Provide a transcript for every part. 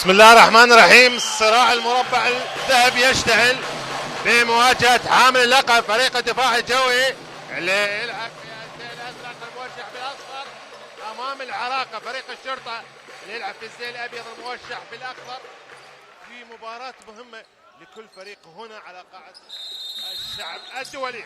بسم الله الرحمن الرحيم. الصراع المربع الذهبي يشتعل بمواجهة حامل اللقب فريق الدفاع الجوي اللي يلعب في الزي الازرق الموشح بالاصفر امام العراقة فريق الشرطة اللي يلعب في الزي الابيض الموشح بالاخضر في مباراة مهمة لكل فريق هنا على قاعة الشعب الدولي.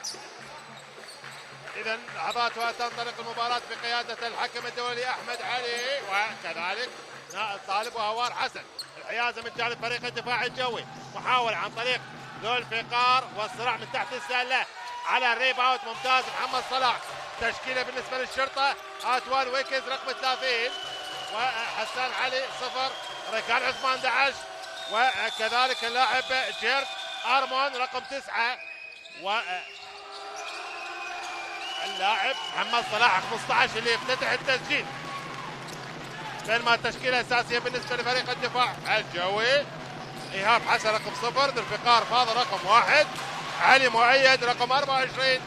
إذا لحظات وتنطلق المباراة بقيادة الحكم الدولي أحمد علي وكذلك نائب طالب وهوار حسن. الحيازة من جانب فريق الدفاع الجوي، محاولة عن طريق ذو الفقار والصراع من تحت السلة على الريباوت ممتاز محمد صلاح. تشكيلة بالنسبة للشرطة آتوان ويكز رقم 30 وحسان علي 0 ركان عثمان 11 وكذلك اللاعب جيرد أرمون رقم 9 و اللاعب محمد صلاح 15 اللي يفتتح التسجيل. بينما التشكيله الاساسيه بالنسبه لفريق الدفاع الجوي ايهاب حسن رقم 0 ذو الفقار فاضل رقم 1 علي مؤيد رقم 24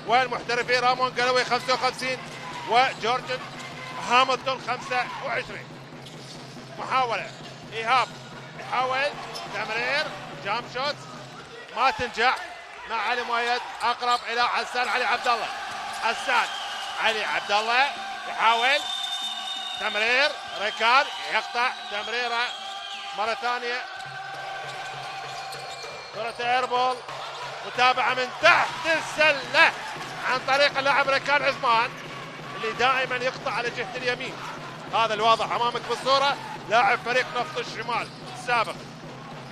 والمحترفين رامون قلوي 55 وجورجن هاملتون 25. محاوله ايهاب يحاول تمرير جام شوت ما تنجح مع علي مؤيد اقرب الى حسان علي عبد الله. حسان علي عبد الله يحاول تمرير ركان يقطع تمريره مره ثانيه كره ايربول متابعه من تحت السله عن طريق اللاعب ركان عثمان اللي دائما يقطع على جهه اليمين. هذا الواضح امامك بالصوره لاعب فريق نفط الشمال السابق.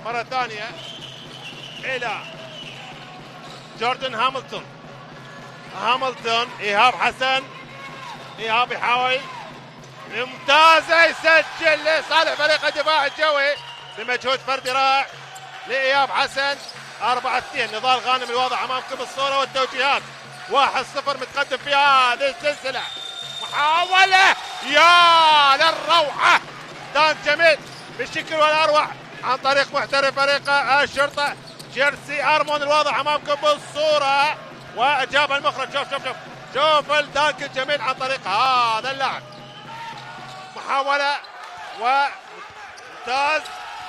مره ثانيه الى جوردن هاملتون ايهاب حسن ايهاب يحاول ممتازه يسجل لصالح فريق الدفاع الجوي بمجهود فردي رائع لايهاب حسن. 4-2 نضال غانم الواضح امامكم بالصوره والتوجيهات 1-0 متقدم في هذه السلسله. محاوله يا للروعه دان جميل بالشكل والاروع عن طريق محترف فريق الشرطه جيرسي ارمون الواضح امامكم بالصوره واجاب المخرج. شوف الدانك الجميل عن طريق هذا اللاعب. محاوله وممتاز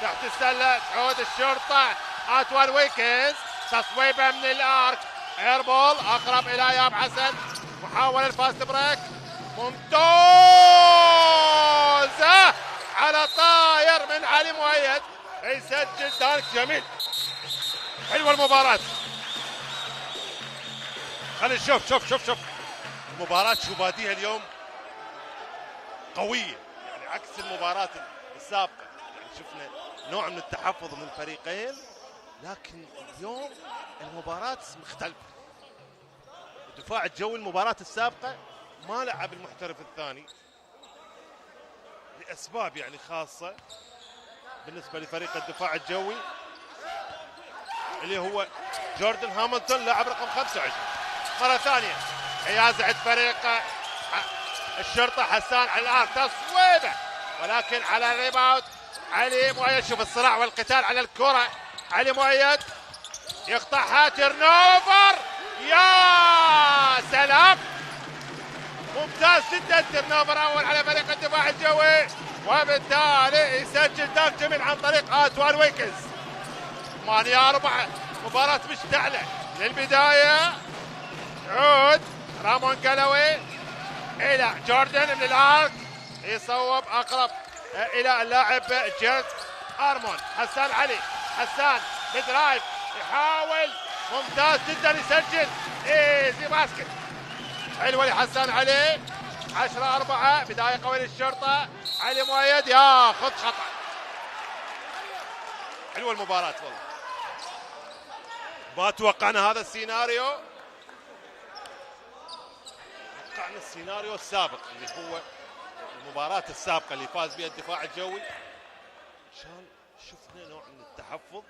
تحت السله تعود الشرطه اتوان ويكنز تصويبه من الارك ايربول اقرب الى ايهاب حسن. محاوله الفاست بريك ممتازه على طاير من علي مؤيد يسجل دانك جميل. حلوه المباراه. خلينا شوف المباراة شو باديها اليوم قوية يعني عكس المباراة السابقة. يعني شفنا نوع من التحفظ من الفريقين لكن اليوم المباراة مختلفة. الدفاع الجوي المباراة السابقة ما لعب المحترف الثاني لأسباب يعني خاصة بالنسبة لفريق الدفاع الجوي اللي هو جوردن هاملتون لاعب رقم 25. مرة ثانية حيازة عند فريق الشرطة حسان على الآن تصويبه ولكن على الريباوند علي مؤيد. شوف الصراع والقتال على الكرة. علي مؤيد يقطعها ترنوفر يا سلام ممتاز جدا ترنوفر أول على فريق الدفاع الجوي وبالتالي يسجل داك جميل عن طريق آتوان ويكنز. 8-4 مباراة مشتعلة للبداية. عود رامون قلوي الى جوردن من الارك يصوب اقرب الى اللاعب جيرد ارمون. حسان علي حسان بدرايف يحاول ممتاز جدا يسجل ايزي باسكت. حلوه لحسان علي 10-4 بدايه قويه للشرطه. علي مؤيد ياخذ خطا. حلوه المباراه والله ما توقعنا هذا السيناريو. توقعنا السيناريو السابق اللي هو المباراة السابقة اللي فاز بها الدفاع الجوي. عشان شفنا نوع من التحفظ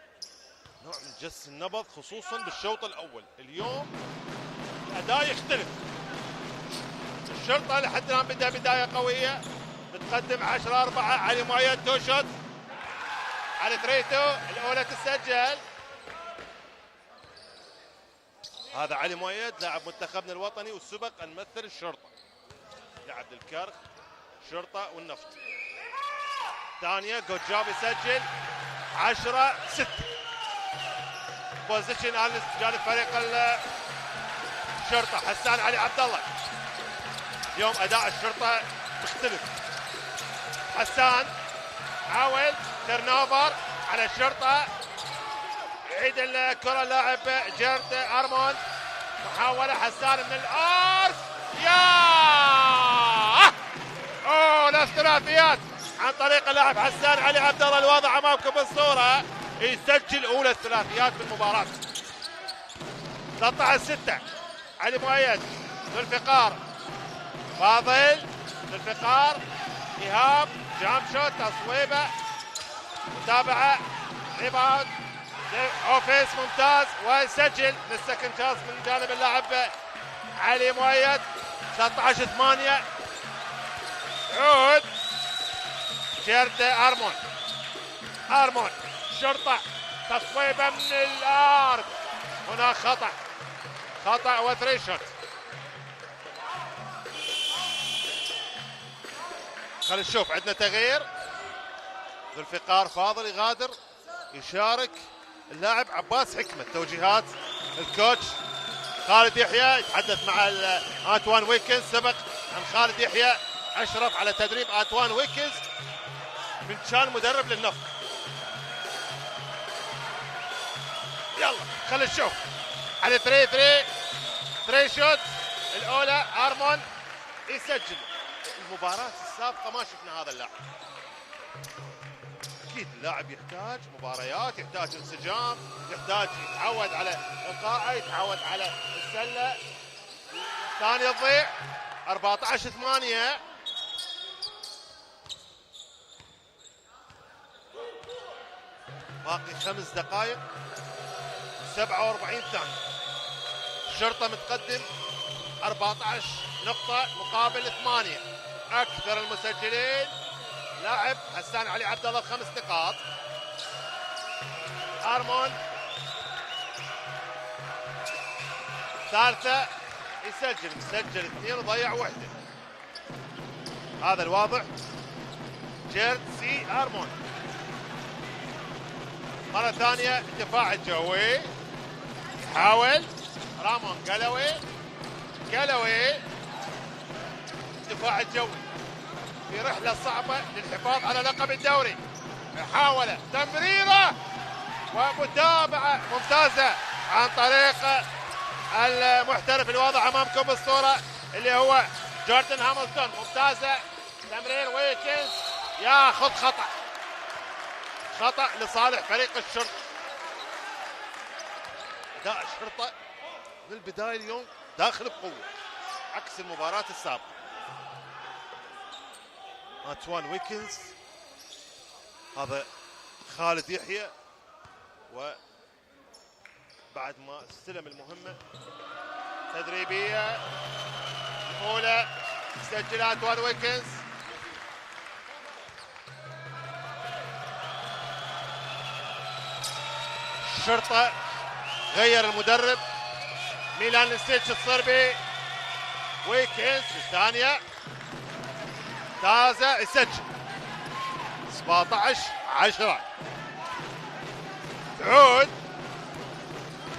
نوع من جس النبض خصوصا بالشوط الأول. اليوم الأداء يختلف. الشرطة لحد الآن بداية قوية بتقدم 10-4. علي مؤيد تو شوت على تريتو الأولى تسجل. هذا علي مؤيد لاعب منتخبنا الوطني والسبق ان يمثل الشرطه. لعب للكرخ الشرطه والنفط. ثانية جوجاب يسجل 10-6. بوزيشن على جانب فريق الشرطة. حسان علي عبد الله. اليوم أداء الشرطة مختلف. حسان حاول ترنوفر على الشرطة. يعيد الكرة اللاعب جيرد أرمون. محاولة حسان من الأرض. اوه الثلاثيات عن طريق اللاعب حسان علي عبد الله. الواضح امامكم بالصورة. يسجل اولى الثلاثيات في المباراة. 13-6. علي مؤيد. ذو الفقار. فاضل. ذو الفقار. ايهاب. جام شوت. تصويبه. متابعة. ريباوند. اوفيس ممتاز ويسجل للسكند شانس من جانب اللاعب علي مؤيد. 13-8. عود جيرد أرمون. أرمون شرطة. تصويبة من الأرض. هنا خطأ وثري شوت. خلينا نشوف عندنا تغيير. ذو الفقار فاضل يغادر يشارك اللاعب عباس حكمة. توجيهات الكوتش خالد يحيى يتحدث مع آنتوان ويكنز. سبق عن خالد يحيى أشرف على تدريب آنتوان ويكنز من كان مدرب للنفط. يلا خلينا نشوف على 3 شوت. الأولى أرمون يسجل. المباراة السابقة ما شفنا هذا اللاعب. أكيد اللاعب يحتاج مباريات، يحتاج انسجام، يحتاج يتعود على القاء، يتعود على السلة. ثانية تضيع. 14-8. باقي 5 دقائق 47 ثانية. الشرطة متقدم 14 نقطة مقابل 8. أكثر المسجلين لاعب حسان علي عبد الله 5 نقاط. أرمون ثالثة مسجل 2 وضيع 1. هذا الواضح. جيرد سي أرمون. مرة ثانية الدفاع الجوي. يحاول رامون قلوي. الدفاع الجوي في رحلة صعبة للحفاظ على لقب الدوري. محاولة تمريرة ومتابعة ممتازة عن طريق المحترف الواضح امامكم بالصورة اللي هو جوردن هاملتون. ممتازة. تمرير ويكنز ياخذ خطأ لصالح فريق الشرطة. أداء الشرطة من البداية اليوم داخل بقوة عكس المباراة السابقة. آنتوان ويكنز. هذا خالد يحيى. وبعد ما استلم المهمة تدريبية الأولى سجل آنتوان ويكنز. الشرطة غير المدرب. ميلان لسيتش الصربي. ويكنز الثانية. تازا يسجل 17-10. تعود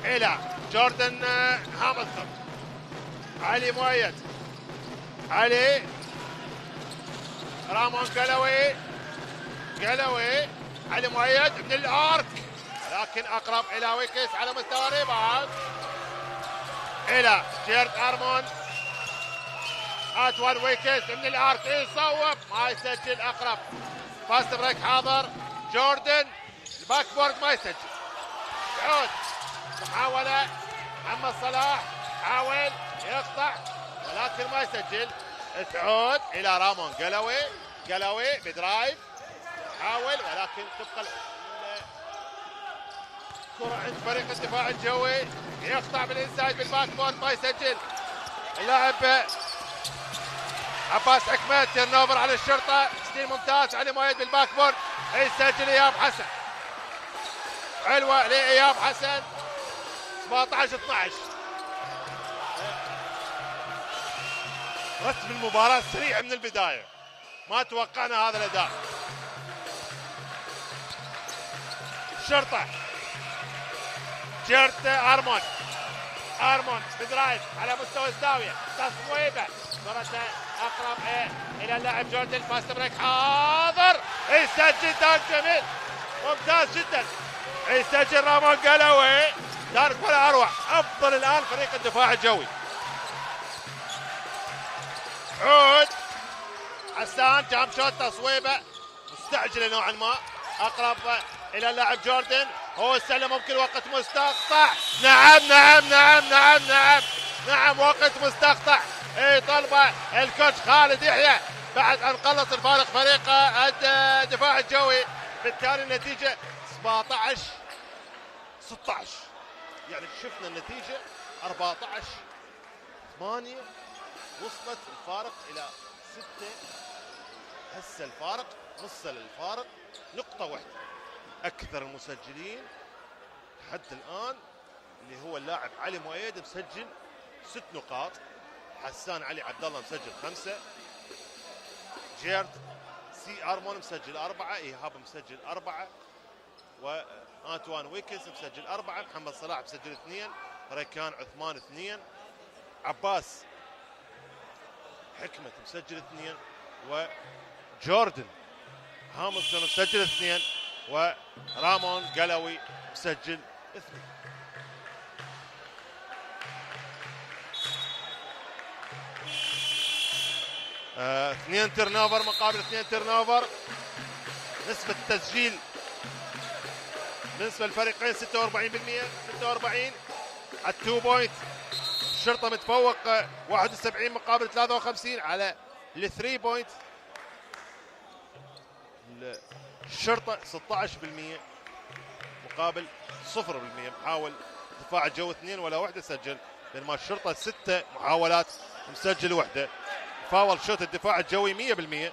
إلى جوردن هاملتون. علي مؤيد. علي. رامون قلوي. علي مؤيد من الارك لكن اقرب الى ويكنز على مستوى ريباوند. الى جيرد أرمون. آنتوان ويكنز من الارك يصوب ما يسجل. اقرب. فاست بريك حاضر. جوردن الباك بورد ما يسجل. يعود محاولة. محمد صلاح حاول يقطع ولكن ما يسجل. تعود الى رامون قلوي بدرايف. حاول ولكن تبقى الكرة عند فريق الدفاع الجوي. يقطع بالانسايد بالباك بورد ما يسجل. اللاعب عباس حكمة. تيرنوفر على الشرطة. ستيل ممتاز. علي مؤيد بالباك بورد يسجل. اياب حسن. حلوة لاياب حسن. 17-12. رتم المباراة سريع من البداية. ما توقعنا هذا الأداء. الشرطة. جيرت ارمون بدرايف على مستوى الزاوية، تصويبه كرة اقرب الى اللاعب جوردن، فاست بريك حاضر، يسجل دان جميل ممتاز جدا، يسجل رامون قلوي، دارك ولا اروع. افضل الان فريق الدفاع الجوي. عود حسان، جامب شوت، تصويبه مستعجله نوعا ما، اقرب الى اللاعب جوردن، هو السله ممكن وقت مستقطع. نعم وقت مستقطع. طلبه الكوتش خالد يحيى بعد ان قلص الفارق فريق الدفاع الجوي. بالتالي النتيجه 17-16. يعني شفنا النتيجه 14-8، وصلت الفارق الى 6. هسه الفارق وصل الفارق نقطة واحدة. أكثر المسجلين حتى الآن اللي هو اللاعب علي مؤيد مسجل 6 نقاط، حسان علي عبد الله مسجل 5، جيرد سي ارمون مسجل 4، ايهاب مسجل 4، وانتوان ويكنز مسجل 4، محمد صلاح مسجل 2، ريكان عثمان 2، عباس حكمة مسجل 2، وجوردن هاملتون مسجل 2، ورامون قلوي مسجل 2. اثنين تيرنوفر مقابل 2 تيرنوفر. نسبة التسجيل بالنسبة للفريقين 46%، 46 على 2 بوينت. الشرطة متفوق 71 مقابل 53 على ال 3 بوينت. الشرطة 16% مقابل 0%. محاول دفاع الجو 2 ولا وحدة سجل، بينما الشرطة 6 محاولات مسجل وحدة. فاول شوت الدفاع الجوي 100%،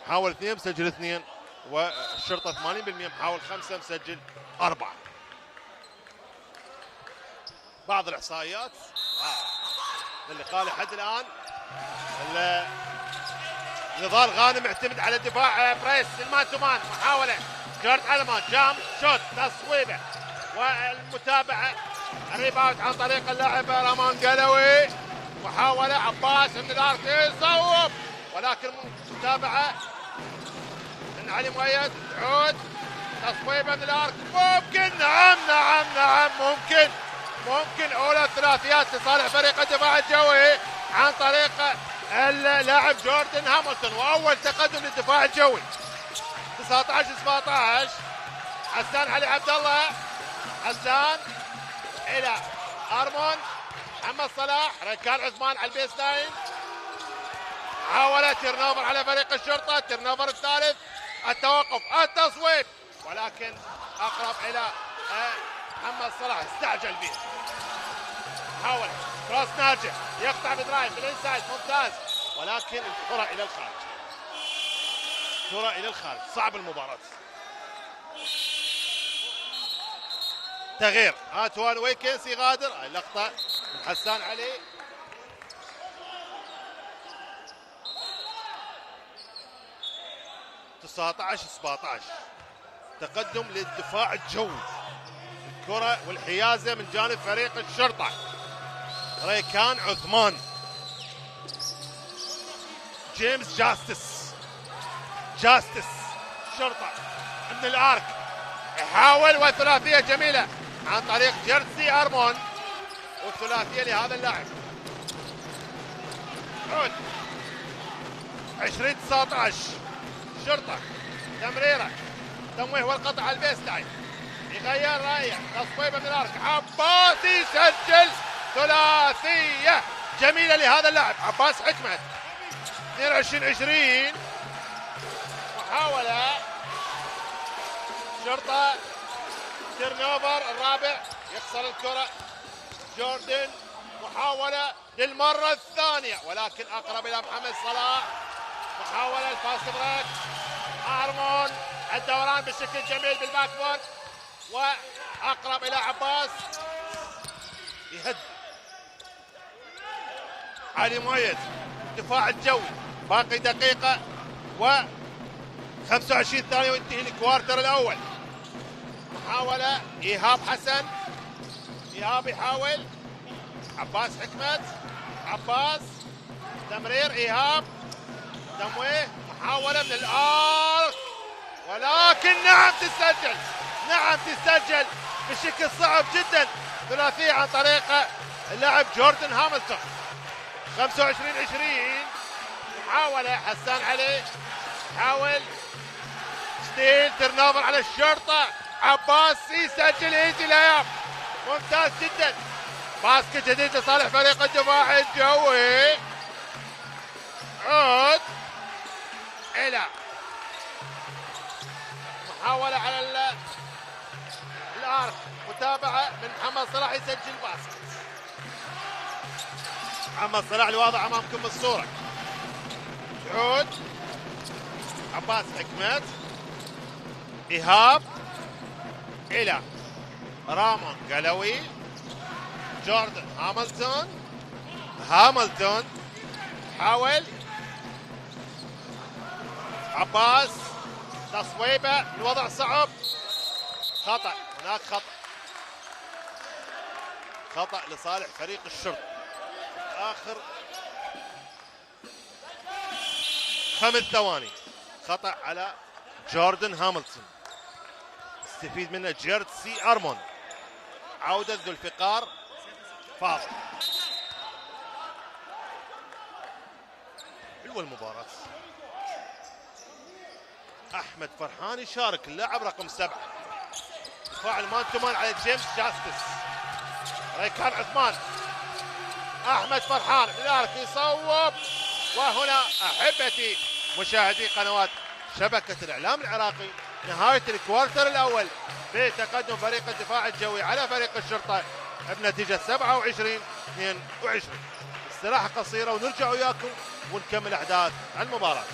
محاول 2 مسجل 2، والشرطة 80% محاول 5 مسجل 4. بعض الإحصائيات اللقاء لحد الآن. نضال غانم يعتمد على الدفاع بريس المان تو مان، محاولة جورج علمان، جام شوت، تصويبه، والمتابعة الريباوند عن طريق اللاعب رامان قلوي، محاولة عباس من الارك يصوب، ولكن متابعة من علي مؤيد، عود تصويبه من الارك، ممكن نعم ممكن اولى الثلاثيات لصالح فريق الدفاع الجوي عن طريق اللاعب جوردن هاملتون، واول تقدم للدفاع الجوي 19-17. حسان علي عبد الله، حسان الى ارمون، محمد صلاح، ركان عثمان على البيس لاين، محاولة تيرنوفر على فريق الشرطة، تيرنوفر الثالث، التوقف، التصويب، ولكن اقرب الى محمد صلاح، استعجل به، محاولة كروس ناجح، يقطع بدرايف بالانسايد ممتاز، ولكن الكرة الى الخارج، كرة الى الخارج. صعب المباراة. تغيير، انتوان ويكنز يغادر، اللقطة من حسان علي، - 19-17 تقدم للدفاع الجوي. الكرة والحيازة من جانب فريق الشرطة، ريكان عثمان، جيمس جاستس شرطة من الارك، يحاول، وثلاثية جميلة عن طريق جيرسي ارمون، والثلاثية لهذا اللاعب. عود 20-19 شرطة، تمريرة، تمويه والقطع على البيس لاين، يغير رايه، تصويبه من الارك، عباس يسجل ثلاثية جميلة لهذا اللاعب عباس حكمة. 22-20 محاولة شرطة، تيرنوفر الرابع، يخسر الكرة جوردن، محاولة للمرة الثانية ولكن أقرب إلى محمد صلاح، محاولة الفاست بريك، ارمون الدوران بشكل جميل بالباكبورد، وأقرب إلى عباس، يهد علي مؤيد، دفاع الجوي، باقي دقيقة و25 ثانية وينتهي الكوارتر الأول. محاولة إيهاب حسن، إيهاب يحاول، عباس حكمت، عباس تمرير إيهاب، تمويه، محاولة من الآرك، ولكن نعم تسجل، نعم تسجل بشكل صعب جدا، ثلاثية عن طريق اللاعب جوردن هاملتون. 25-20. محاولة حسان علي، حاول ستيل ترنوفر على الشرطة، عباس يسجل ايزي لاياب، ممتاز جدا. باسكت جديد لصالح فريق الدفاع الجوي. عود الى محاولة على الارك، متابعة من محمد صلاح يسجل باسكت. محمد صلاح الواضح امامكم بالصورة. عود عباس حكمت، إيهاب إلى رامون قلوي، جوردن هاملتون حاول، عباس تصويبه، الوضع صعب، خطأ، هناك خطأ لصالح فريق الشرطة. آخر 5 ثواني، خطأ على جوردن هاملتون، استفيد منه جيرد سي أرمون. عودة ذو الفقار فاضل. حلوة المباراة. أحمد فرحان يشارك، اللاعب رقم 7. دفاع المان تو مان على جيمس جاستس. ريكان عثمان، أحمد فرحان بالارك يصوب، وهنا أحبتي مشاهدي قنوات شبكة الإعلام العراقي، نهاية الكوارتر الأول بتقدم فريق الدفاع الجوي على فريق الشرطة بنتيجة 27-22. استراحة قصيرة ونرجع وياكم ونكمل أحداث المباراة.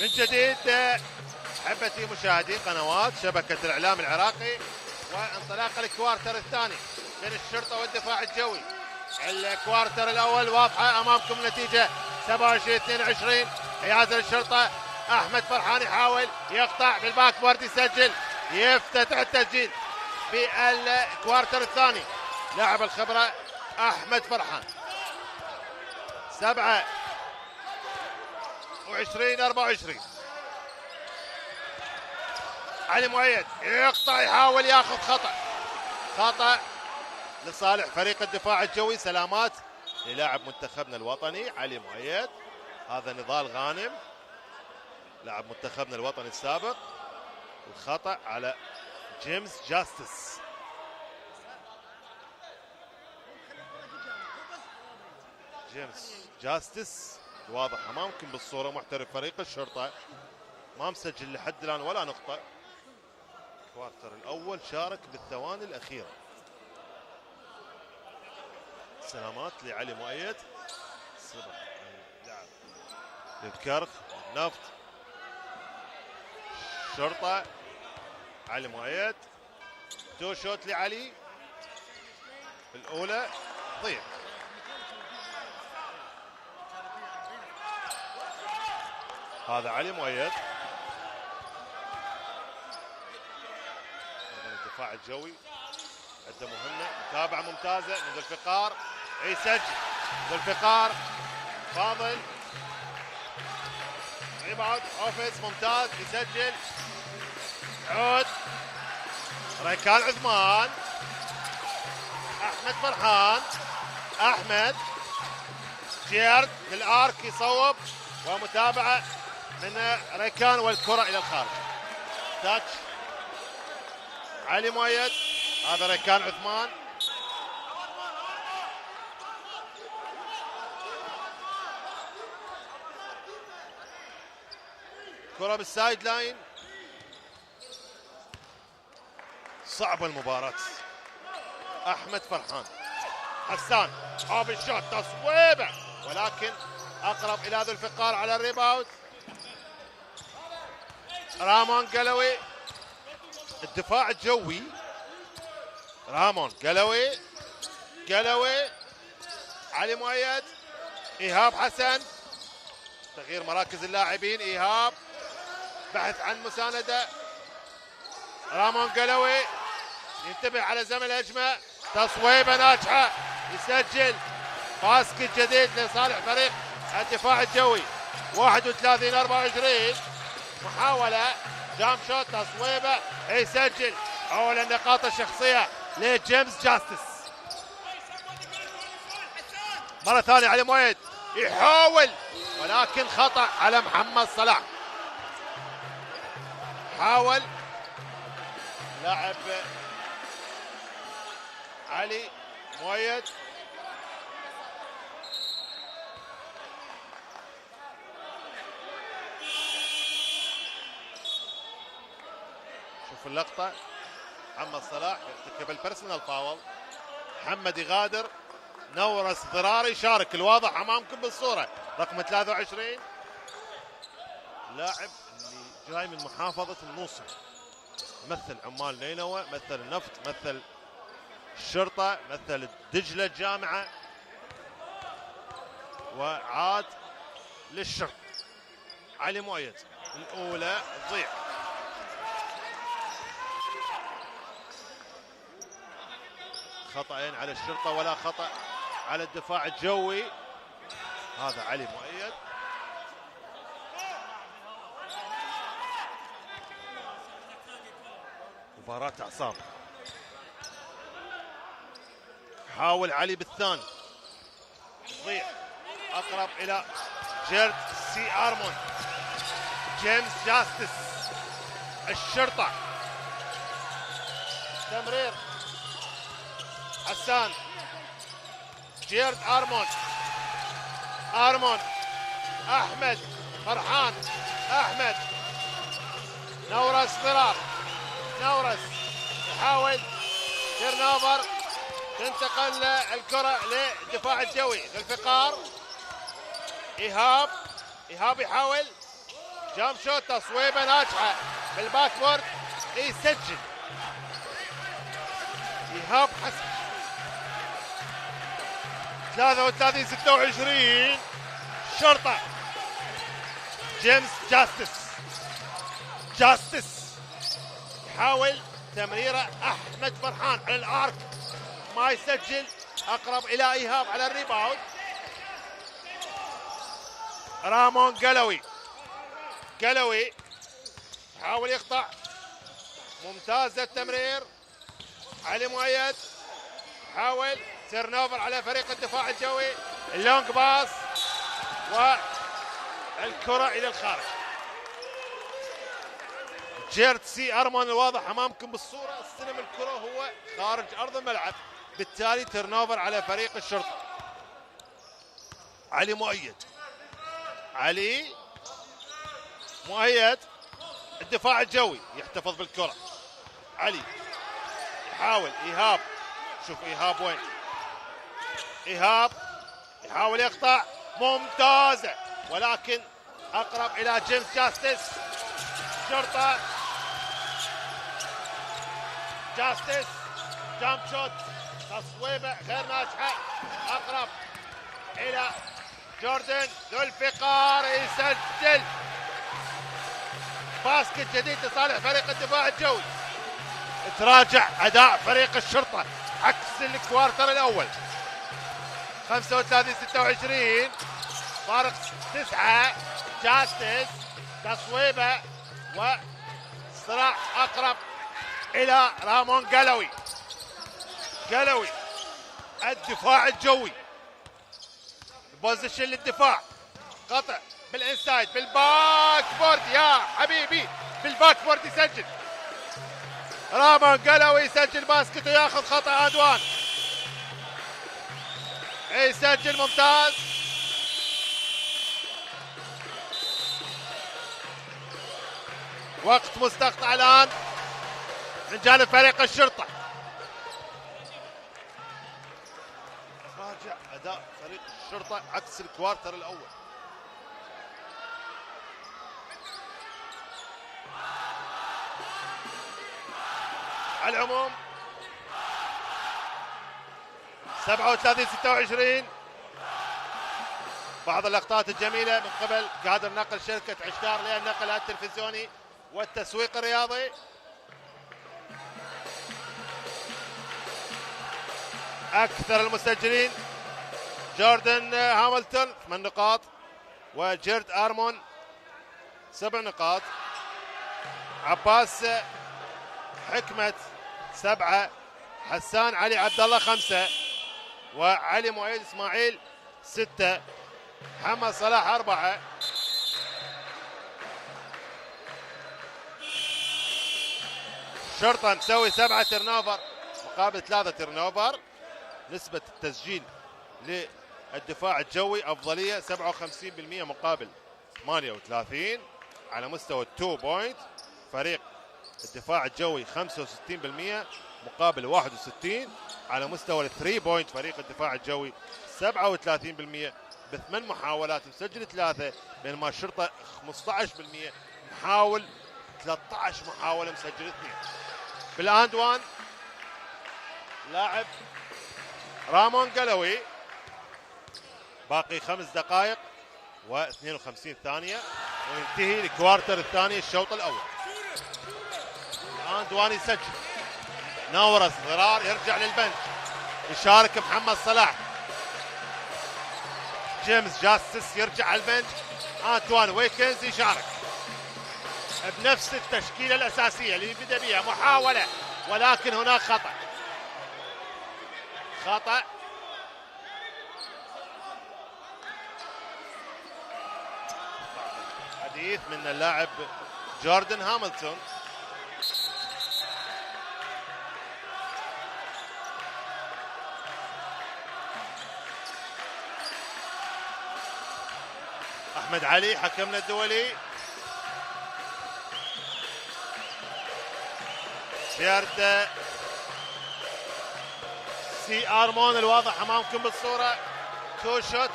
من جديد احبتي مشاهدي قنوات شبكة الإعلام العراقي، وانطلاق الكوارتر الثاني بين الشرطة والدفاع الجوي. الكوارتر الأول واضحة أمامكم نتيجة 27-22. حيازة الشرطة، أحمد فرحان يحاول يقطع بالباك بورد، يسجل، يفتتح التسجيل بالكوارتر الثاني لاعب الخبرة أحمد فرحان. 27-24. علي مؤيد يقطع، يحاول ياخذ خطأ لصالح فريق الدفاع الجوي. سلامات للاعب منتخبنا الوطني علي مؤيد. هذا نضال غانم لاعب منتخبنا الوطني السابق. الخطأ على جيمس جاستس. جيمس جاستس واضح امامكم بالصوره، محترف فريق الشرطه، ما مسجل لحد الان ولا نقطه. الكوارتر الاول شارك بالثواني الاخيره. سلامات لعلي مؤيد، سبق اللاعب للكرخ نفط شرطه. علي مؤيد تو شوت لعلي الاولى ضيع. هذا علي مؤيد. الدفاع الجوي عنده مهمه، متابعه ممتازه من ذو الفقار، يسجل ذو الفقار. فاضل ريباوند اوفيس ممتاز، يسجل. عود ريكان عثمان، احمد فرحان، احمد جيرد للارك يصوب، ومتابعه من ريكان والكره الى الخارج. تاتش علي مؤيد، هذا ريكان عثمان. كره بالسايد لاين. صعبه المباراه. احمد فرحان، حسان اوبن شوت تصويبه، ولكن اقرب الى ذو الفقار على الريباوند. رامون قلوي، الدفاع الجوي. رامون قلوي علي مؤيد، ايهاب حسن. تغيير مراكز اللاعبين. ايهاب بحث عن مسانده. رامون قلوي ينتبه على زمن الهجمه، تصويبه ناجحه، يسجل. باسكت جديد لصالح فريق الدفاع الجوي. 31-24. محاوله جام شوت تصويبه، يسجل. اول النقاط الشخصيه لجيمس جاستس. مره ثانيه علي مؤيد يحاول، ولكن خطا على محمد صلاح. حاول لاعب علي مؤيد شوف اللقطه. محمد صلاح يرتكب البيرسونال فاول. محمد يغادر. نورس ضراري شارك، الواضح امامكم بالصوره، رقم 23. لاعب اللي جاي من محافظه الموصل، مثل عمال نينوى، مثل النفط، مثل الشرطه، مثل دجله الجامعه، وعاد للشرطه. علي مؤيد الاولى تضيع. خطأين على الشرطه ولا خطأ على الدفاع الجوي. هذا علي مؤيد. مباراة اعصاب. حاول علي بالثاني، ضيع. اقرب الى جيرد سي ارمون. جيمس جاستس الشرطة. تمرير حسان. جيرد ارمون احمد فرحان. احمد نورس ضرار. نورس يحاول تيرن اوفر، تنتقل الكرة للدفاع الجوي. الفقار ايهاب يحاول جام شوت، تصويبه ناجحة بالباك بورد، يسجل. ايهاب حسن. 33-26. شرطة جيمس جاستس يحاول تمريره. احمد فرحان على الارك، ما يسجل. اقرب الى ايهاب على الريباوند. رامون قلوي يحاول يقطع، ممتاز التمرير. علي مؤيد حاول تيرن اوفر على فريق الدفاع الجوي. اللونج باس والكرة الى الخارج. جيرد سي ارمان الواضح امامكم بالصوره، استلم الكره هو خارج ارض الملعب، بالتالي تيرنوفر على فريق الشرطه. علي مؤيد، علي مؤيد، الدفاع الجوي يحتفظ بالكره. علي يحاول، ايهاب، شوف ايهاب وين، ايهاب يحاول يقطع، ممتازه ولكن اقرب الى جيمس جاستس. شرطه جاستس، جامب شوت، تصويبه غير ناجحه، اقرب الى جوردن ذو الفقار، يسجل باسكت جديد لصالح فريق الدفاع الجوي. تراجع اداء فريق الشرطه عكس الكوارتر الاول. 35-26، فارق 9. جاستس تصويبه وصراع اقرب الى رامون قلوي. قلوي الدفاع الجوي، بوزيشن للدفاع، قطع بالانسايد بالباك بورد، يا حبيبي بالباك بورد يسجل. رامون قلوي يسجل باسكت وياخذ خطا ادوان، يسجل ممتاز. وقت مستقطع الان من جانب فريق الشرطه. راجع اداء فريق الشرطه عكس الكوارتر الاول. على العموم 37-26. بعض اللقطات الجميله من قبل قادر نقل شركه عشتار للنقل التلفزيوني والتسويق الرياضي. اكثر المسجلين جوردن هاملتون 8 نقاط، وجيرد ارمون 7 نقاط، عباس حكمت 7، حسان علي عبد الله 5، وعلي مؤيد اسماعيل 6، محمد صلاح 4. شرطه مسوي 7 ترنوفر مقابل 3 ترنوفر. نسبة التسجيل للدفاع الجوي أفضلية 57% مقابل 38. على مستوى التو بوينت فريق الدفاع الجوي 65% مقابل 61. على مستوى الثري بوينت فريق الدفاع الجوي 37% ب8 محاولات مسجل 3، بينما الشرطة 15% محاول 13 محاولة مسجل 2. بالاند وان لاعب رامون قلوي، باقي 5 دقائق و52 ثانية وينتهي الكوارتر الثاني الشوط الأول. الآن دواني يسجل، نورس ضرار يرجع للبنش، يشارك محمد صلاح، جيمس جاستس يرجع على البنش، أنتوان ويكنز يشارك بنفس التشكيلة الأساسية اللي بدأ بها. محاولة ولكن هناك خطأ، خطأ حديث من اللاعب جوردن هاملتون. احمد علي حكمنا الدولي، جيرد سي ارمون الواضح امامكم بالصوره، 2 شوت،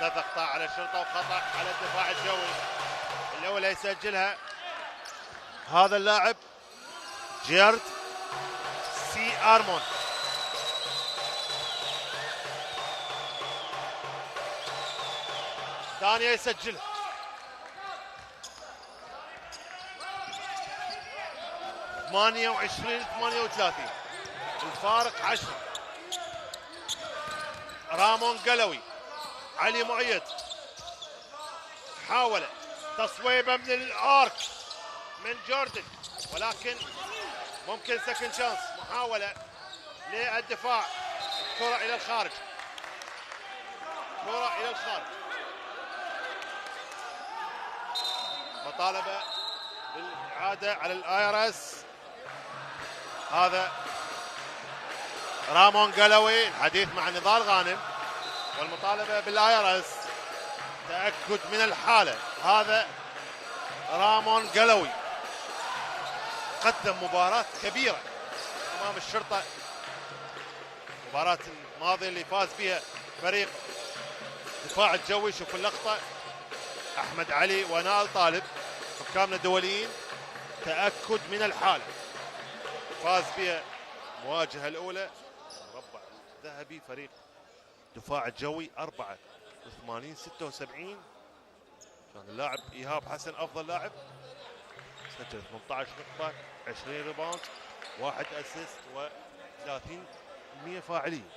3 اخطاء على الشرطه وخطا على الدفاع الجوي. الاولى يسجلها هذا اللاعب جيرد سي ارمون. ثانيه يسجلها. - 28-38، الفارق 10. رامون قلوي، علي مؤيد، حاول تصويبه من الارك من جوردن ولكن ممكن سكند شانس. محاولة للدفاع، كرة الى الخارج، كرة الى الخارج، مطالبة بالإعادة على الآيرس. هذا رامون قلوي. الحديث مع نضال غانم والمطالبة بالآيرس، تأكد من الحالة. هذا رامون قلوي قدم مباراة كبيرة أمام الشرطة، مباراة الماضية اللي فاز فيها فريق دفاع الجوي. شوف اللقطة، أحمد علي ونائل طالب حكامنا دوليين، تأكد من الحالة. فاز بها المواجهة الأولى مربع ذهبي فريق دفاع الجوي 84-76. كان اللاعب إيهاب حسن أفضل لاعب، سجل 18 نقطة، 20 ريباوند، 1 أسيست و30% فاعلية.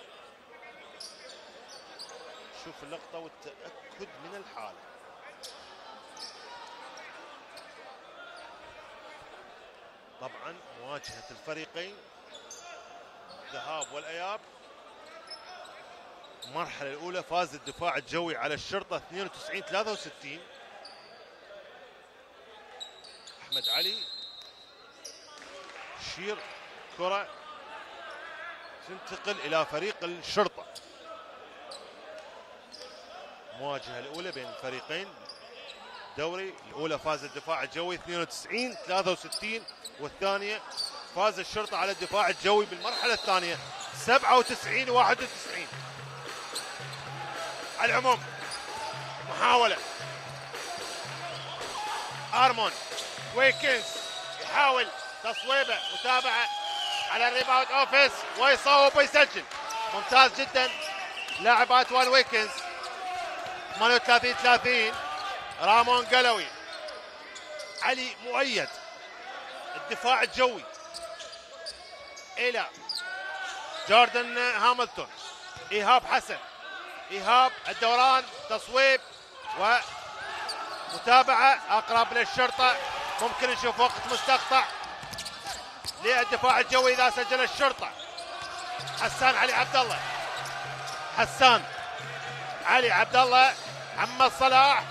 شوف اللقطة والتأكد من الحالة. طبعا مواجهة الفريقين الذهاب والإياب. المرحلة الأولى فاز الدفاع الجوي على الشرطة 92-63. أحمد علي شير كرة تنتقل إلى فريق الشرطة. المواجهة الأولى بين الفريقين دوري، الأولى فاز الدفاع الجوي 92-63، والثانية فاز الشرطة على الدفاع الجوي بالمرحلة الثانية 97-91. على العموم محاولة أرمون ويكنز يحاول تصويبه، متابعة على الريباوند اوفيس ويصوب ويسجل. ممتاز جدا لاعب اتوان ويكنز. 38-30. رامون قلوي. علي مؤيد الدفاع الجوي الى جوردن هاملتون. ايهاب حسن. ايهاب الدوران، تصويب ومتابعة اقرب للشرطة. ممكن نشوف وقت مستقطع للدفاع الجوي اذا سجل الشرطة. حسان علي عبد الله. حسان علي عبد الله. محمد صلاح.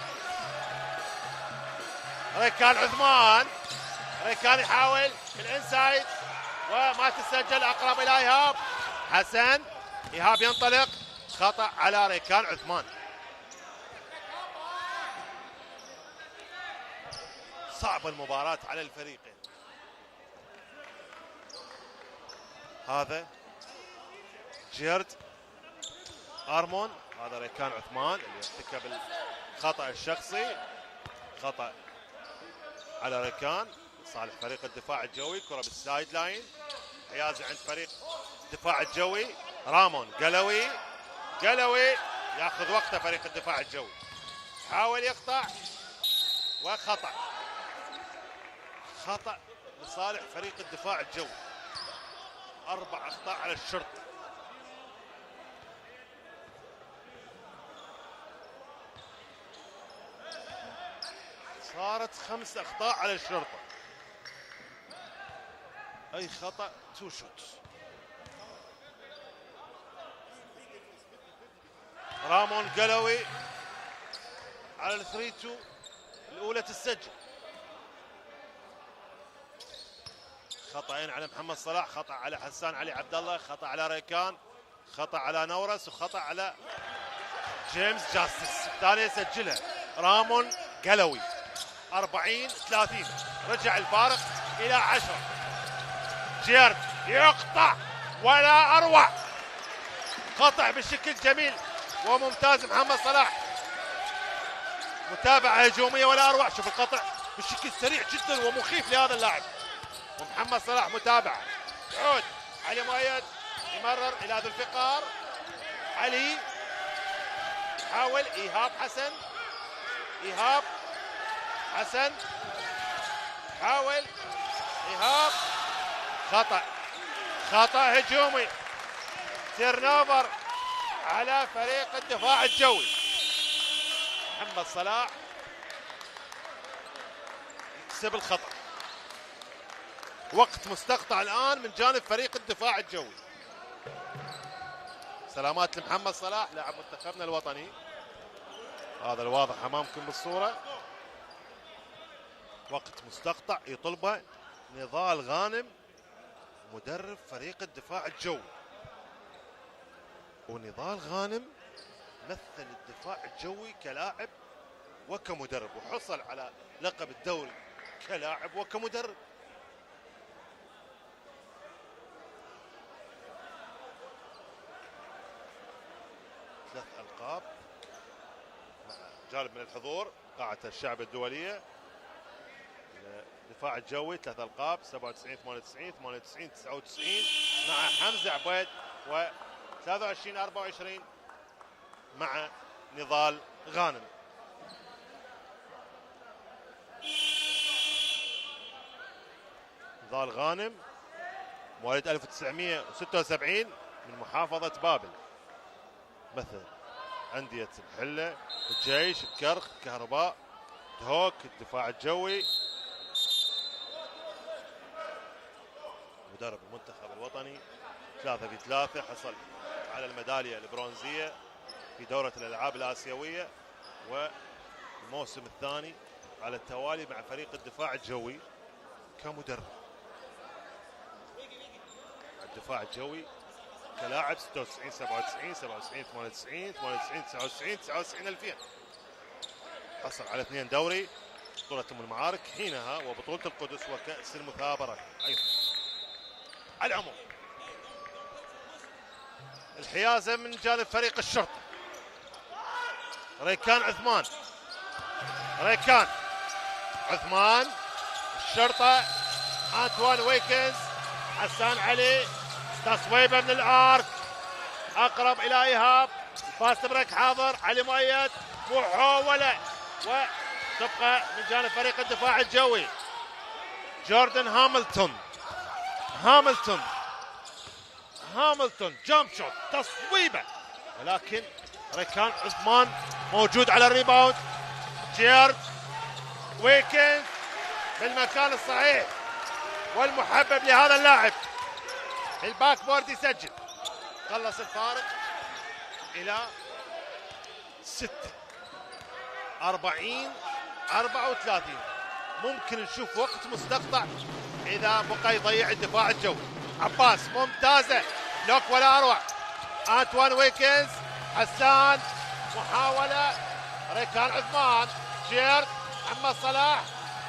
ريكان عثمان. ريكان يحاول بالانسايد وما تسجل، اقرب الى ايهاب حسن. ايهاب ينطلق، خطأ على ريكان عثمان. صعبة المباراة على الفريقين. هذا جيرد أرمون، هذا ريكان عثمان اللي ارتكب الخطأ الشخصي. خطأ على ريكان صالح فريق الدفاع الجوي. كرة بالسايد لاين، حيازة عند فريق الدفاع الجوي. رامون قلوي. قلوي ياخذ وقته فريق الدفاع الجوي، حاول يقطع وخطأ. خطأ لصالح فريق الدفاع الجوي. 4 أخطاء على الشرطة. صارت 5 أخطاء على الشرطة. أي خطأ 2 شوت. رامون قلوي على ال 3-2 الأولى تسجل. خطأين على محمد صلاح، خطأ على حسان علي عبد الله، خطأ على ريكان، خطأ على نورس، وخطأ على جيمس جاستس. الثانية سجلها رامون قلوي. 40-30. رجع الفارق إلى 10. جيرد يقطع ولا أروع. قطع بشكل جميل وممتاز محمد صلاح. متابعة هجومية ولا أروع. شوف القطع بشكل سريع جدا ومخيف لهذا اللاعب. ومحمد صلاح متابعة. يعود علي مؤيد، يمرر إلى ذو الفقار. علي حاول. إيهاب حسن. إيهاب حسن حاول. إيهاب خطأ. خطأ هجومي. تيرنوفر على فريق الدفاع الجوي. محمد صلاح يكسب الخطأ. وقت مستقطع الآن من جانب فريق الدفاع الجوي. سلامات لمحمد صلاح لاعب منتخبنا الوطني. هذا الواضح أمامكم بالصورة. وقت مستقطع يطلبه نضال غانم مدرب فريق الدفاع الجوي. ونضال غانم مثل الدفاع الجوي كلاعب وكمدرب، وحصل على لقب الدوري كلاعب وكمدرب. ثلاث ألقاب مع جانب من الحضور قاعة الشعب الدولية. الدفاع الجوي 3 ألقاب 97 98 98 99 مع حمزة عبيد، و 23 24 مع نضال غانم. نضال غانم مواليد 1976 من محافظة بابل، مثل أندية الحلة، الجيش، الكرخ، الكهرباء، تهوك، الدفاع الجوي. مدرب المنتخب الوطني 3 في 3، حصل على الميدالية البرونزية في دورة الألعاب الآسيوية، والموسم الثاني على التوالي مع فريق الدفاع الجوي كمدرب. الدفاع الجوي كلاعب 96 97 97 98 98 99 99 2000. حصل على 2 دوري، بطولة أم المعارك حينها وبطولة القدس وكأس المثابرة أيضا. على العموم الحيازة من جانب فريق الشرطة، ريكان عثمان، ريكان عثمان، الشرطة أنطوان ويكنز، حسان علي، تصويبه من الارك اقرب الى ايهاب، باس بريك حاضر، علي مؤيد، محاوله وتبقى من جانب فريق الدفاع الجوي. جوردن هاملتون، هاملتون جامب شوت، تصويبه، ولكن ريكان عثمان موجود على الريباوند. جيرد ويكنز بالمكان الصحيح والمحبب لهذا اللاعب. الباك بورد يسجل، خلص الفارق الى 6 40 34. ممكن نشوف وقت مستقطع اذا بقى يضيع الدفاع الجوي. عباس ممتازه، لوك ولا اروع. انطوان ويكنز، حسان، محاوله، ريكان عثمان، جيرد، محمد صلاح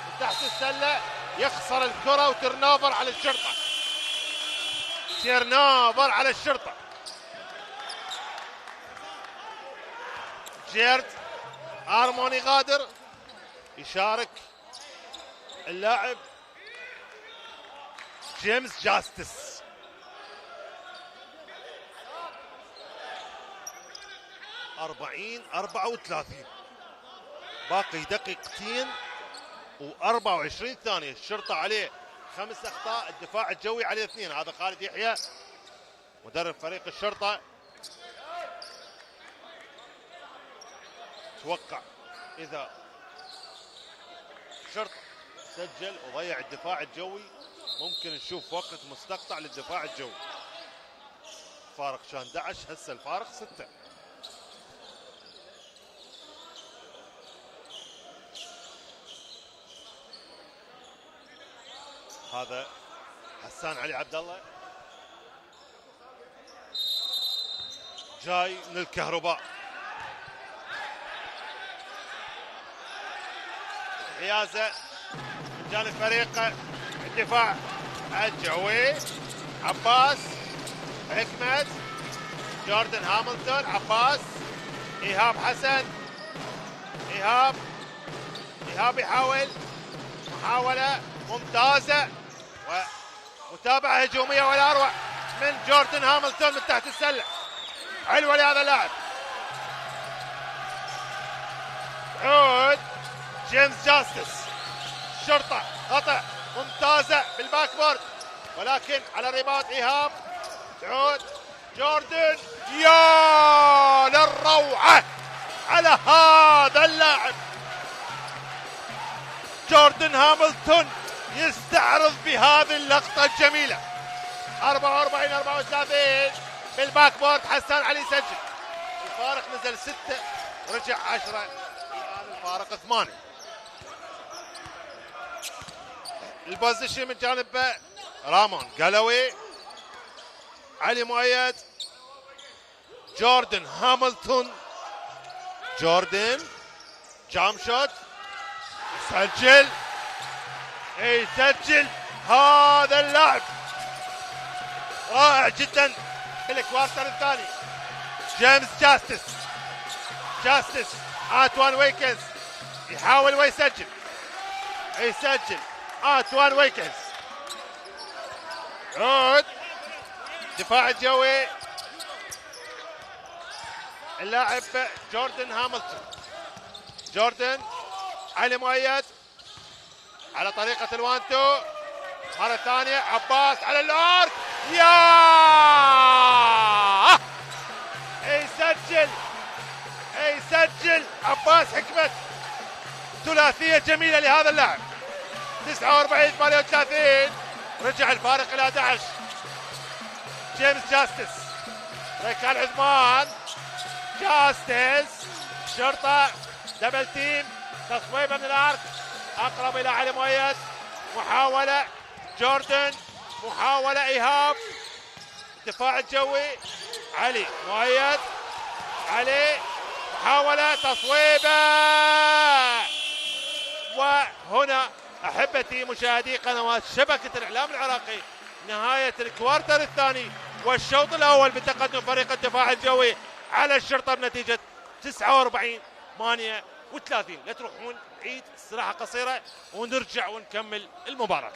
من تحت السله يخسر الكره وترنوفر على الشرطه. تيرنوفر على الشرطة. جيرد هارموني غادر، يشارك اللاعب جيمس جاستس. أربعين 34، باقي دقيقتين و24 ثانية. الشرطة عليه 5 أخطاء، الدفاع الجوي عليه 2. هذا خالد يحيى مدرب فريق الشرطة. توقع إذا الشرطة سجل وضيع الدفاع الجوي ممكن نشوف وقت مستقطع للدفاع الجوي. فارق كان 11، هسه الفارق 6. هذا حسان علي عبد الله جاي من الكهرباء. حيازه من جانب فريق الدفاع الجوي. عباس، حكمت، جوردن هاملتون، عباس، ايهاب حسن، ايهاب يحاول محاوله ممتازه ومتابعه هجوميه ولا اروع من جوردن هاملتون من تحت السله. حلوه لهذا اللاعب. عود جيمس جاستس. الشرطه خطا ممتازه بالباك بورد، ولكن على ريباوند ايهاب. تعود جوردن، يا للروعه على هذا اللاعب. جوردن هاملتون يستعرض بهذه اللقطة الجميلة. 44 34 بالباك بورد. حسان علي سجل، الفارق نزل 6 ورجع 10، الآن الفارق 8. البوزيشن من جانب رامون قالوي، علي مؤيد، جوردن هاملتون، جوردن جام شوت، يسجل يسجل هذا اللاعب رائع جدا في الكوارتر الثاني. جيمس جاستس آنتوان ويكنز يحاول ويسجل آنتوان ويكنز. عود دفاع الجوي اللاعب جوردن هاملتون. جوردن علي مؤيد على طريقة الوانتو مرة ثانية. عباس على الارك، يا يسجل عباس حكمت. ثلاثية جميلة لهذا اللاعب. 49-38 رجع الفارق إلى 11. جيمس جاستس ركال عثمان، جاستس شرطة دبل تيم، تصويبة من الارك اقرب الى علي مؤيد. محاولة جوردن، محاولة ايهاب. الدفاع الجوي علي مؤيد، علي محاولة تصويبة. وهنا احبتي مشاهدي قنوات شبكة الاعلام العراقي نهاية الكوارتر الثاني والشوط الاول بتقدم فريق الدفاع الجوي على الشرطة بنتيجة 49-38. لا تروحون، عيد استراحة قصيرة ونرجع ونكمل المباراة.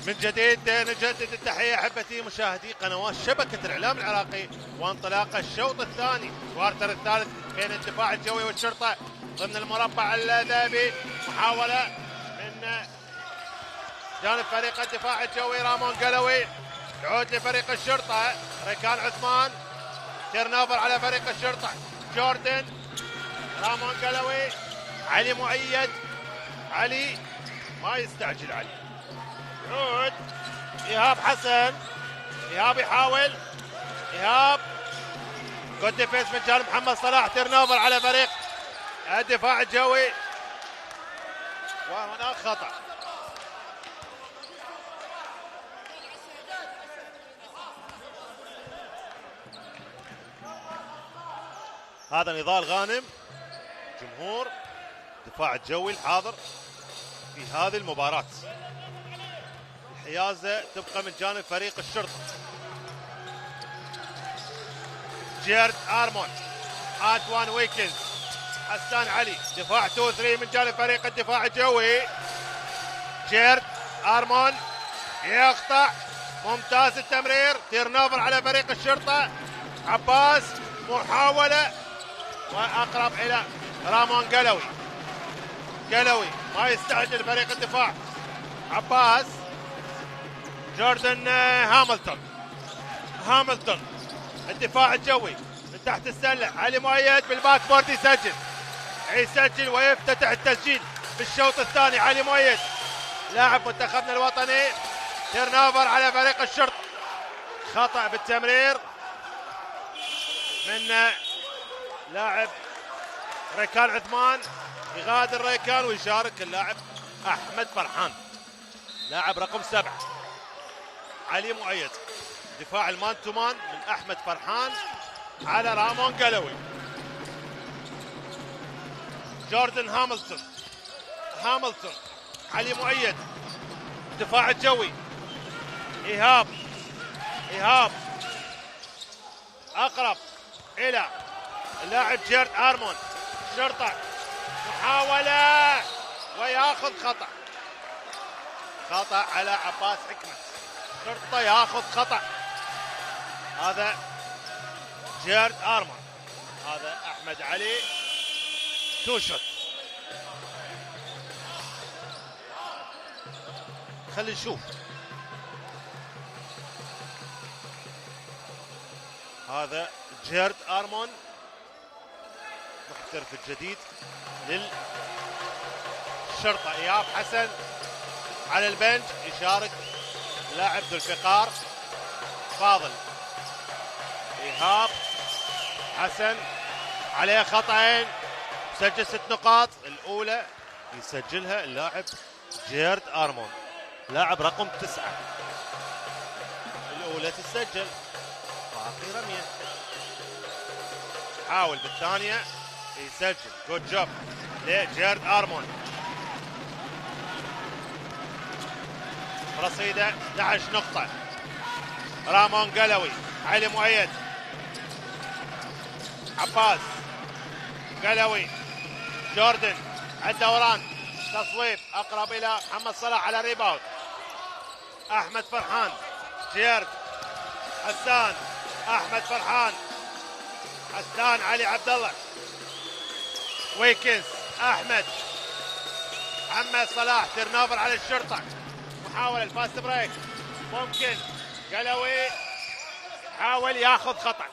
من جديد نجدد التحية أحبتي مشاهدي قنوات شبكة الإعلام العراقي، وانطلاق الشوط الثاني كوارتر الثالث بين الدفاع الجوي والشرطة ضمن المربع الذهبي. محاولة من جانب فريق الدفاع الجوي رامون قلوي، يعود لفريق الشرطة ريكان عثمان، تيرنوفر على فريق الشرطة جوردن، رامون قلوي، علي مؤيد، علي ما يستعجل، علي يعود، إيهاب حسن، إيهاب يحاول، إيهاب جود ديفينس من جانب محمد صلاح، تيرنوفر على فريق الدفاع الجوي وهناك خطأ. هذا نضال غانم جمهور الدفاع الجوي الحاضر في هذه المباراة. الحيازة تبقى من جانب فريق الشرطة. جيرد آرمون، آنتوان ويكنز، حسان علي، دفاع 2-3 من جانب فريق الدفاع الجوي. جيرد آرمون يقطع، ممتاز التمرير، تيرنوفر على فريق الشرطة. عباس محاولة وأقرب إلى رامون قلوي، قلوي ما يستعجل فريق الدفاع. عباس، جوردن هاملتون الدفاع الجوي من تحت السلة. علي مؤيد بالباك بورد يسجل ويفتتح التسجيل بالشوط الثاني. علي مؤيد لاعب منتخبنا الوطني. تيرنوفر على فريق الشرطة، خطأ بالتمرير من لاعب ريكان عثمان، يغادر ريكان ويشارك اللاعب أحمد فرحان لاعب رقم 7. علي مؤيد، دفاع المان تو مان من أحمد فرحان على رامون قلوي. جوردن هاملتون، علي مؤيد، دفاع الجوي. إيهاب أقرب إلى اللاعب جيرد آرمون. شرطة محاولة وياخذ خطأ على عباس حكمة. شرطة ياخذ خطأ، هذا جيرد آرمون، هذا أحمد علي. توشت، خلي نشوف. هذا جيرد آرمون محترف الجديد للشرطة. إيهاب حسن على البنش، يشارك لاعب ذو الفقار فاضل. إيهاب حسن عليه خطأين، سجل 6 نقاط، الأولى يسجلها اللاعب جيرد آرمون لاعب رقم 9، الأولى تسجل، باقي رمية. حاول بالثانية يسجل، جود جوب لجيرد آرمون. رصيده 11 نقطة. رامون قلوي، علي مؤيد، عباس قلوي، جوردن الدوران، تصويب أقرب إلى محمد صلاح على ريباوند. أحمد فرحان، جيرد، حسان، أحمد فرحان، حسان علي عبد الله، ويكنز، أحمد، محمد صلاح. تيرنوفر على الشرطة، محاولة الفاست بريك، ممكن قلوي حاول ياخذ خطأ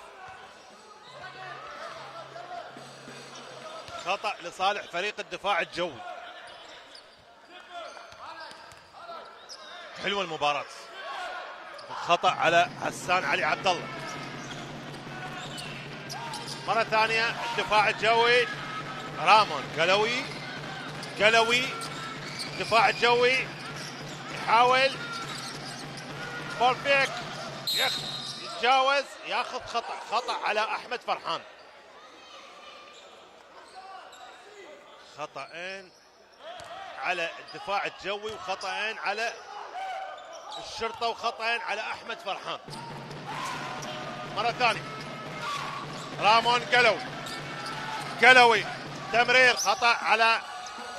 لصالح فريق الدفاع الجوي. حلوة المباراة، خطأ على حسان علي عبد الله. مرة ثانية الدفاع الجوي، رامون قلوي، الدفاع الجوي يحاول بول فيك، يتجاوز، ياخذ خطأ على أحمد فرحان. خطأين على الدفاع الجوي وخطأين على الشرطة وخطأين على أحمد فرحان. مرة ثانية رامون قلوي تمرير، خطأ على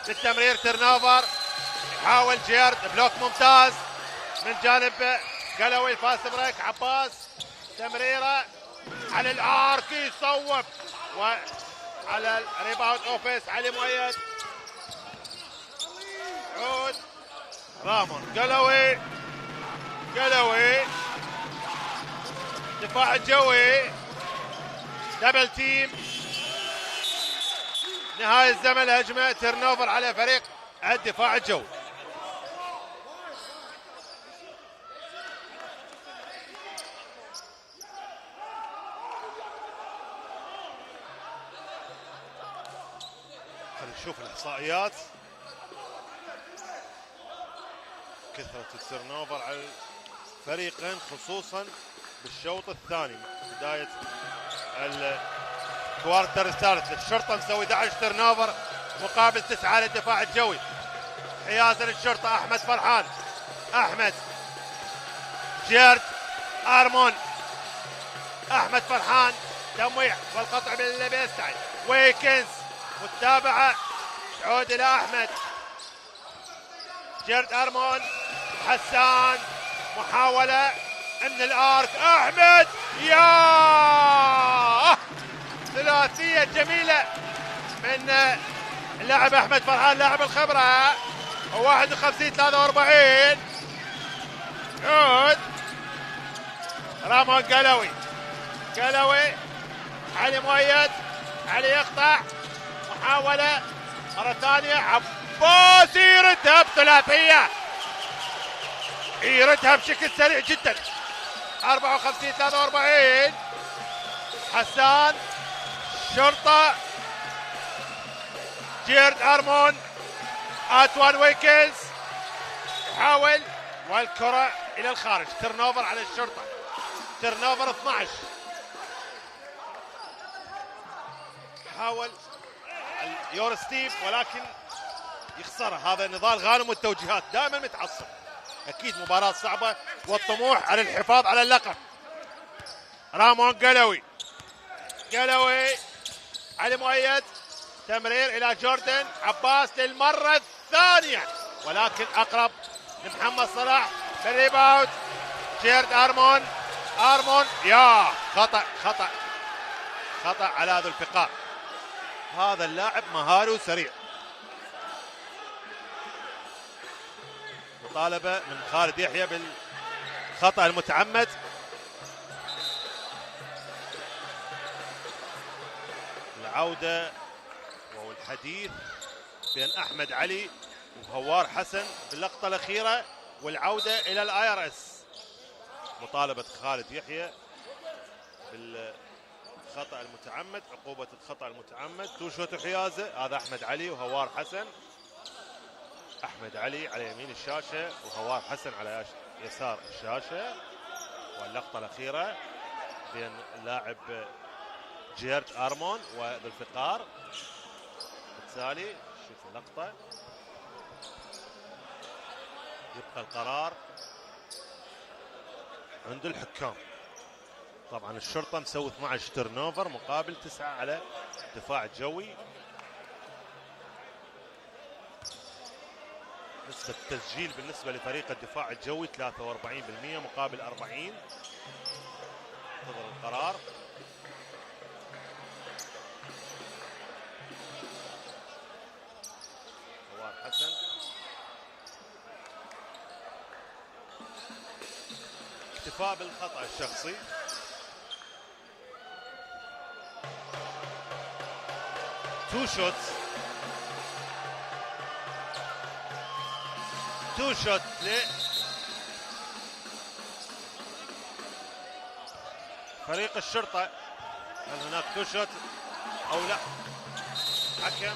التمرير. تيرنوفر، يحاول جيرد، بلوك ممتاز، من جانب قلوي الفاست بريك. عباس تمريره على الارك يصوب، وعلى الريباوند اوفيس علي مؤيد. عود رامون قلوي دفاع الجوي دبل تيم. نهاية الزمن الهجمة تيرن اوفر على فريق الدفاع الجوي. خلينا نشوف الاحصائيات. كثرة التيرن اوفر على الفريقين خصوصا بالشوط الثاني. بداية الكوارتر الثالث الشرطة مسوي 11 تيرن اوفر مقابل 9 للدفاع الجوي. حيازة للشرطة أحمد فرحان، أحمد جيرد أرمون، أحمد فرحان تمويع والقطع بالبيستاي. ويكنز متابعة تعود إلى أحمد جيرد أرمون. حسان محاولة من الارك. أحمد يا ثلاثية جميلة من اللاعب أحمد فرحان لاعب الخبرة. 51-43. عود رامون قلوي علي مؤيد. علي يقطع محاولة مرة ثانية. عباس يردها بثلاثية، يردها بشكل سريع جدا. 54-43. حسان شرطة جيرد أرمون. آتوان ويكنز يحاول والكرة إلى الخارج. تيرن اوفر على الشرطة. تيرن اوفر 12. حاول يور ستيف ولكن يخسرها. هذا نضال غانم والتوجيهات دائما متعصب. اكيد مباراة صعبة والطموح على الحفاظ على اللقب. رامون قلوي علي مؤيد. تمرير الى جوردن عباس للمرة الثانية ولكن اقرب لمحمد صلاح. بالريباوند جيرد أرمون يا خطأ على ذو الفقار. هذا اللاعب مهاري وسريع. مطالبة من خالد يحيى بالخطأ المتعمد. العودة والحديث بين أحمد علي وهوار حسن باللقطة الأخيرة والعودة إلى الآي ار اس. مطالبة خالد يحيى بالخطأ المتعمد، عقوبة الخطأ المتعمد. تو شوت حيازة. هذا أحمد علي وهوار حسن. أحمد علي على يمين الشاشة وهوار حسن على يسار الشاشة. واللقطة الأخيرة بين اللاعب جيرد أرمون وذو الفقار. بالتالي شوف اللقطة. يبقى القرار عند الحكام. طبعا الشرطة مسوي 12 تيرن اوفر مقابل 9 على الدفاع الجوي. نسبة التسجيل بالنسبة لفريق الدفاع الجوي 43% مقابل 40. انتظر القرار. هوار حسن اكتفاء بالخطأ الشخصي. تو شوتس لفريق الشرطة. هل هناك تو شوت او لا؟ حكم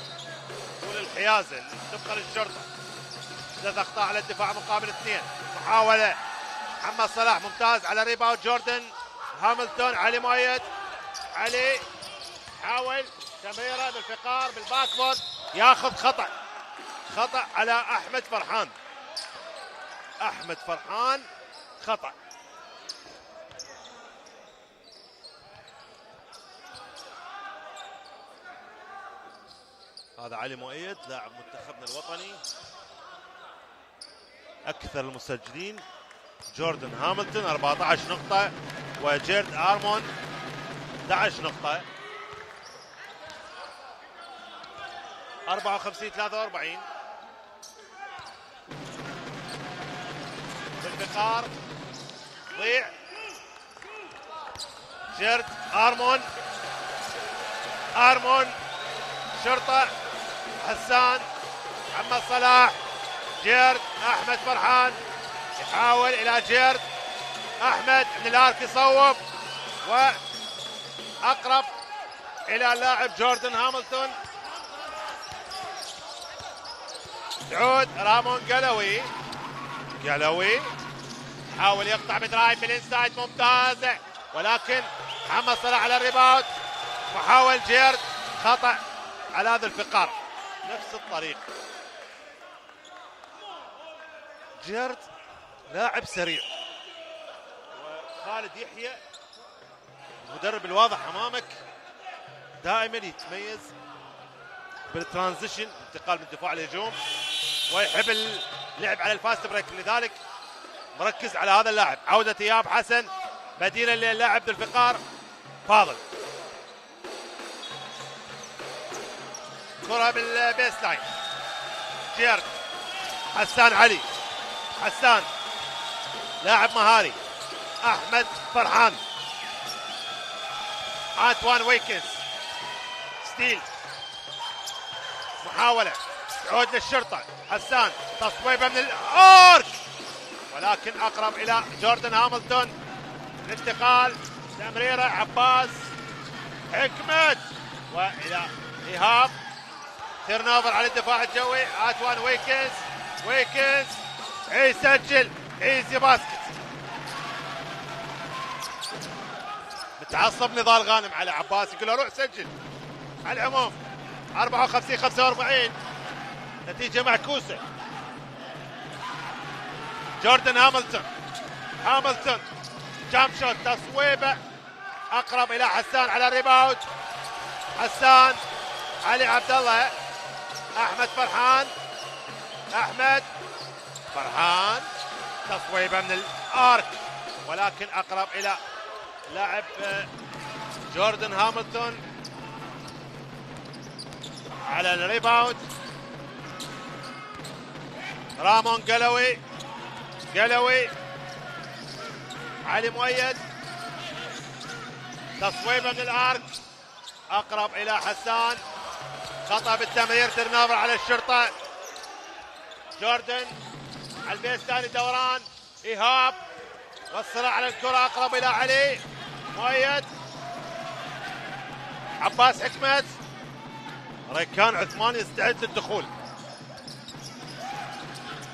يقول الحيازة اللي تبقى للشرطة. 3 اخطاء على الدفاع مقابل 2. محاولة محمد صلاح ممتاز على ريباوند جوردن هاملتون. علي مؤيد. علي حاول تمريره بالفقار بالباكبورد. ياخذ خطأ على أحمد فرحان. خطأ. هذا علي مؤيد لاعب منتخبنا الوطني، أكثر المسجلين جوردن هاملتون 14 نقطة، وجيرد آرمون 11 نقطة. 54-43. بالفقار ضيع جيرد آرمون شرطة حسان محمد صلاح جيرد أحمد فرحان يحاول إلى جيرد أحمد من الارك يصوب وأقرب إلى اللاعب جوردن هاملتون. تعود رامون قلوي حاول يقطع بدرايف بالانسايد ممتاز، ولكن محمد صلاح على الريباوند. محاول جيرد خطأ على هذا الفقار نفس الطريق. جيرد لاعب سريع، وخالد يحيى المدرب الواضح امامك دائما يتميز بالترانزيشن، انتقال من الدفاع للهجوم، ويحب اللعب على الفاست بريك، لذلك مركز على هذا اللاعب. عودة اياب حسن بديلا للاعب ذو الفقار فاضل. كرة بالبيس لاين، جيرد حسان علي، حسان لاعب مهاري، احمد فرحان، انطوان ويكنز ستيل، محاولة تعود للشرطة حسان، تصويبة من الارك ولكن اقرب الى جوردن هاملتون. الانتقال تمريرة عباس حكمت والى ايهاب. تيرن اوفر على الدفاع الجوي، انطوان ويكنز يسجل ايزي باسكت. متعصب نضال غانم على عباس، يقول له روح سجل. على العموم 54-45 نتيجة معكوسة. جوردن هاملتون جامب شوت، تصويبه اقرب الى حسان على الريباوند. حسان علي عبد الله، احمد فرحان تصويبه من الارك ولكن اقرب الى لاعب جوردن هاملتون على الريباوند. رامون قلوي علي مؤيد، تصويبه من الارك اقرب الى حسان. خطأ بالتمرير، تيرن اوفر على الشرطة. جوردن على البيس ثاني دوران، ايهاب والصراع على الكرة اقرب الى علي مؤيد. عباس حكمت، ريكان عثمان يستعد للدخول.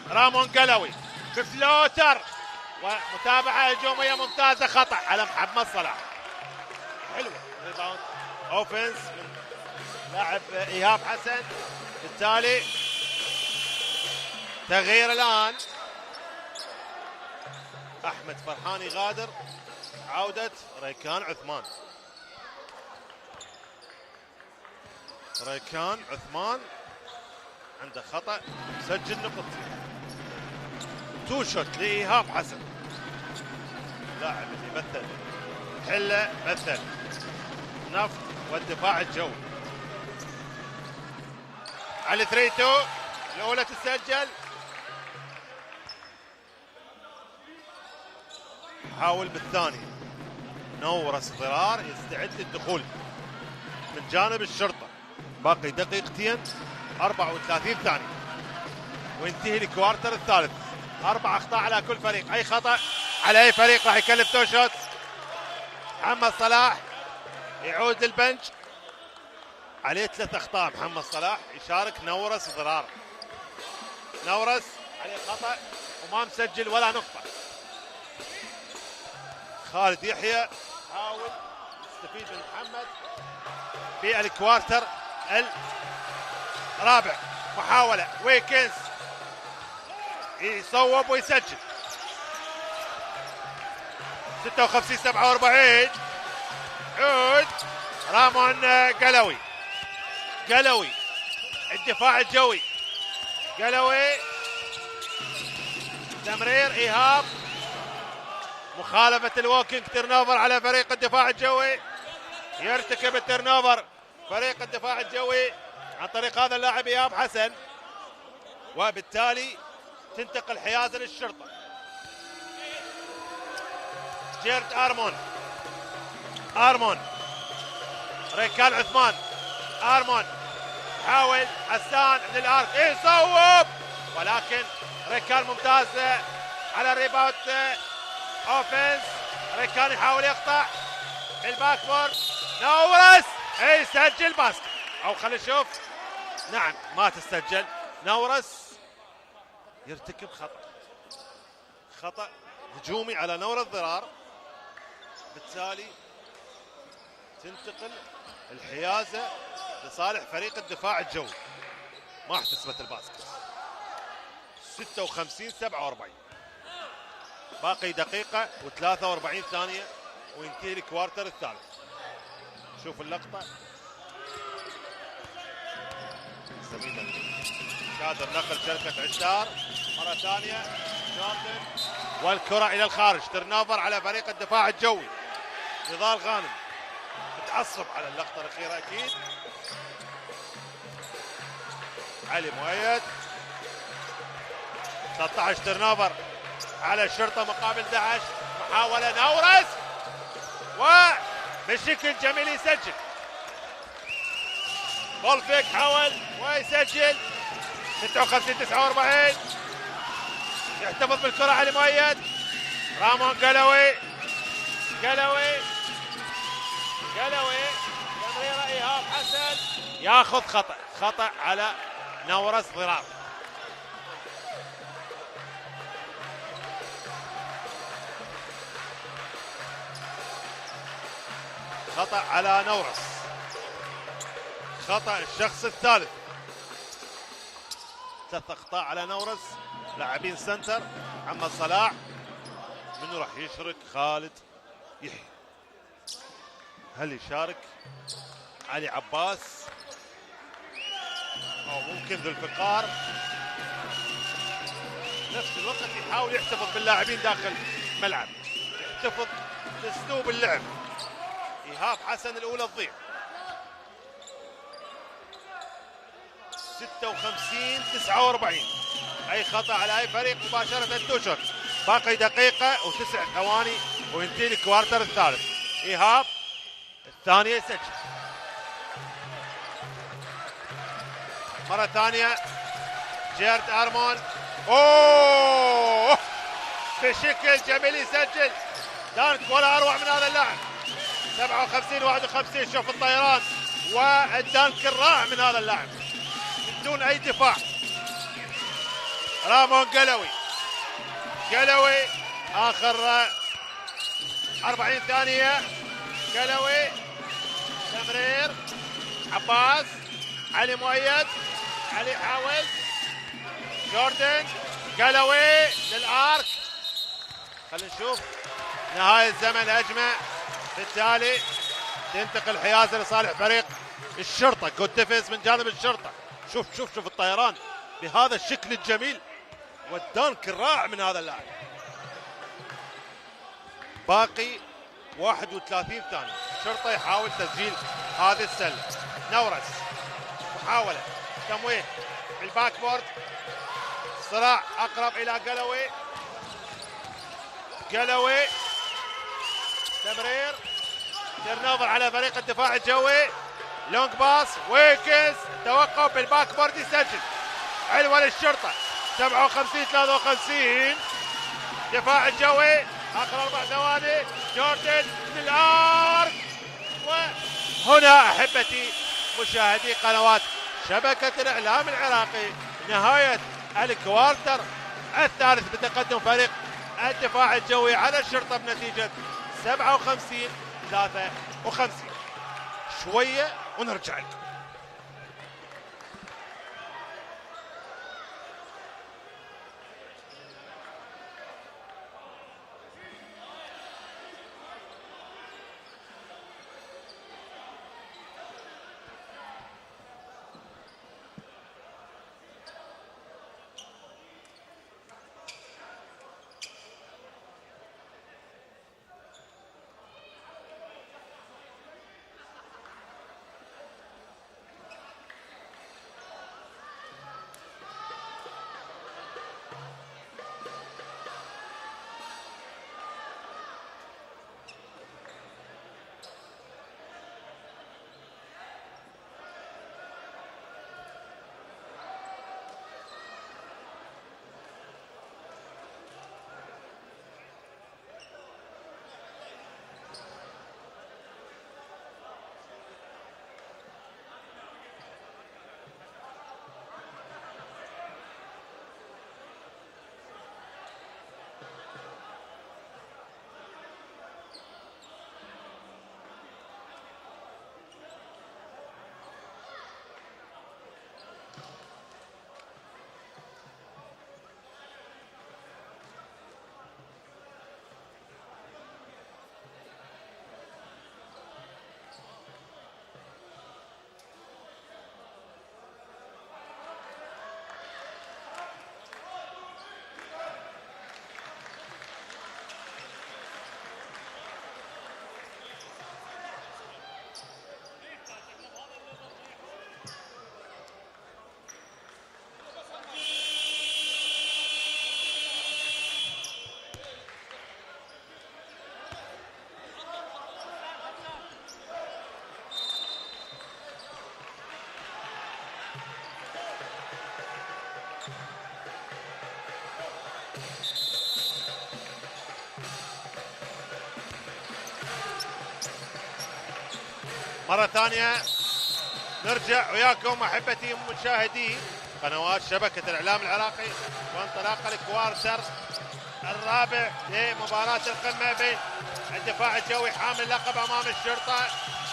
رامون قلوي بفلوتر ومتابعة هجومية ممتازة، خطأ على محمد صلاح. حلوة ريباوند اوفنس من لاعب ايهاب حسن. بالتالي تغيير الان، احمد فرحان يغادر، عودة ريكان عثمان عنده خطأ، سجل نقطتين. تو شوت لايهاب حسن، لاعب اللي مثل حله، مثل نفط والدفاع الجوي. على 3-2 الاولى تسجل. حاول بالثاني نورس ضرار يستعد للدخول من جانب الشرطة. باقي دقيقتين 34 ثانية وينتهي الكوارتر الثالث. 4 اخطاء على كل فريق، اي خطأ على اي فريق راح يكلف تو شوت. محمد صلاح يعود للبنش، عليه 3 اخطاء. محمد صلاح يشارك نورس ضرار، نورس عليه خطأ وما مسجل ولا نقطة. خالد يحيى حاول يستفيد من محمد في الكوارتر الرابع. محاولة ويكنز يصوب ويسجل. 56-47. عود رامون قلوي الدفاع الجوي. قلوي تمرير ايهاب مخالفة الووكينج تيرنوفر على فريق الدفاع الجوي. يرتكب التيرنوفر فريق الدفاع الجوي عن طريق هذا اللاعب إيهاب حسن، وبالتالي تنتقل حيازة للشرطة. جيرد أرمون ريكان عثمان. أرمون حاول حسان من الارك يصوب، ولكن ريكان ممتاز على الريباوت اوفنس. ريكان يحاول يقطع الباك بورد. نورس يسجل باسكت، او خلينا نشوف. نعم ما تسجل. نورس يرتكب خطأ هجومي على نورس ضرار، بالتالي تنتقل الحيازة لصالح فريق الدفاع الجوي. ما احتسبت الباسكت. 56-47 باقي دقيقة و43 ثانية وينتهي الكوارتر الثالث. شوف اللقطة. كادر نقل شركة عشتار مرة ثانية. جوردن والكرة إلى الخارج. ترنوفر على فريق الدفاع الجوي. نضال غانم متعصب على اللقطة الأخيرة أكيد. علي مؤيد. 13 ترنوفر على الشرطة مقابل 11. محاولة نورس وبشكل جميل يسجل. بول فيك حاول ويسجل. 56-49. يحتفظ بالكرة علي مؤيد. رامون قلوي. تمريرة إيهاب حسن ياخذ خطأ على نورس ضرار. خطأ على نورس. خطأ الشخص الثالث. 3 أخطاء على نورس. لاعبين سنتر. محمد صلاح. منو راح يشرك؟ خالد يحيى. هل يشارك علي عباس او ممكن ذو الفقار؟ نفس الوقت يحاول يحتفظ باللاعبين داخل الملعب، يحتفظ باسلوب اللعب. ايهاب حسن الاولى تضيع. 56-49. اي خطا على اي فريق مباشره توشر. باقي دقيقه و9 ثواني وينتهي الكوارتر الثالث. ايهاب الثانيه يسجل مره ثانيه. جيرد أرمون بشكل جميل يسجل دانك ولا اروع من هذا اللاعب. 57-51. شوف الطيران والدانك الرائع من هذا اللاعب من دون اي دفاع. رامون قلوي اخر 40 ثانية. قلوي تمرير عباس. علي مؤيد. علي حاول. جوردن قلوي للارك. خلينا نشوف نهاية زمن هجمة، بالتالي تنتقل حيازة لصالح فريق الشرطة. جود ديفنس من جانب الشرطة. شوف الطيران بهذا الشكل الجميل والدانك الرائع من هذا اللاعب. باقي 31 ثانية. الشرطة يحاول تسجيل هذه السلة. نورس محاولة تمويه بالباك بورد. صراع اقرب الى قلوي. تمرير. تيرنوفر على فريق الدفاع الجوي. لونج باس. ويكنز توقف بالباك بورد يسجل. علوة للشرطة. 57-53. دفاع الجوي اخر 4 ثواني. جوردن من الارك. وهنا احبتي مشاهدي قنوات شبكة الاعلام العراقي نهاية الكوارتر الثالث بتقدم فريق الدفاع الجوي على الشرطة بنتيجة 57-53. شوية ونرجع لكم. مرة ثانية نرجع وياكم أحبتي مشاهدي قنوات شبكة الإعلام العراقي وانطلاق الكوارتر الرابع لمباراة القمة بين الدفاع الجوي حامل اللقب أمام الشرطة.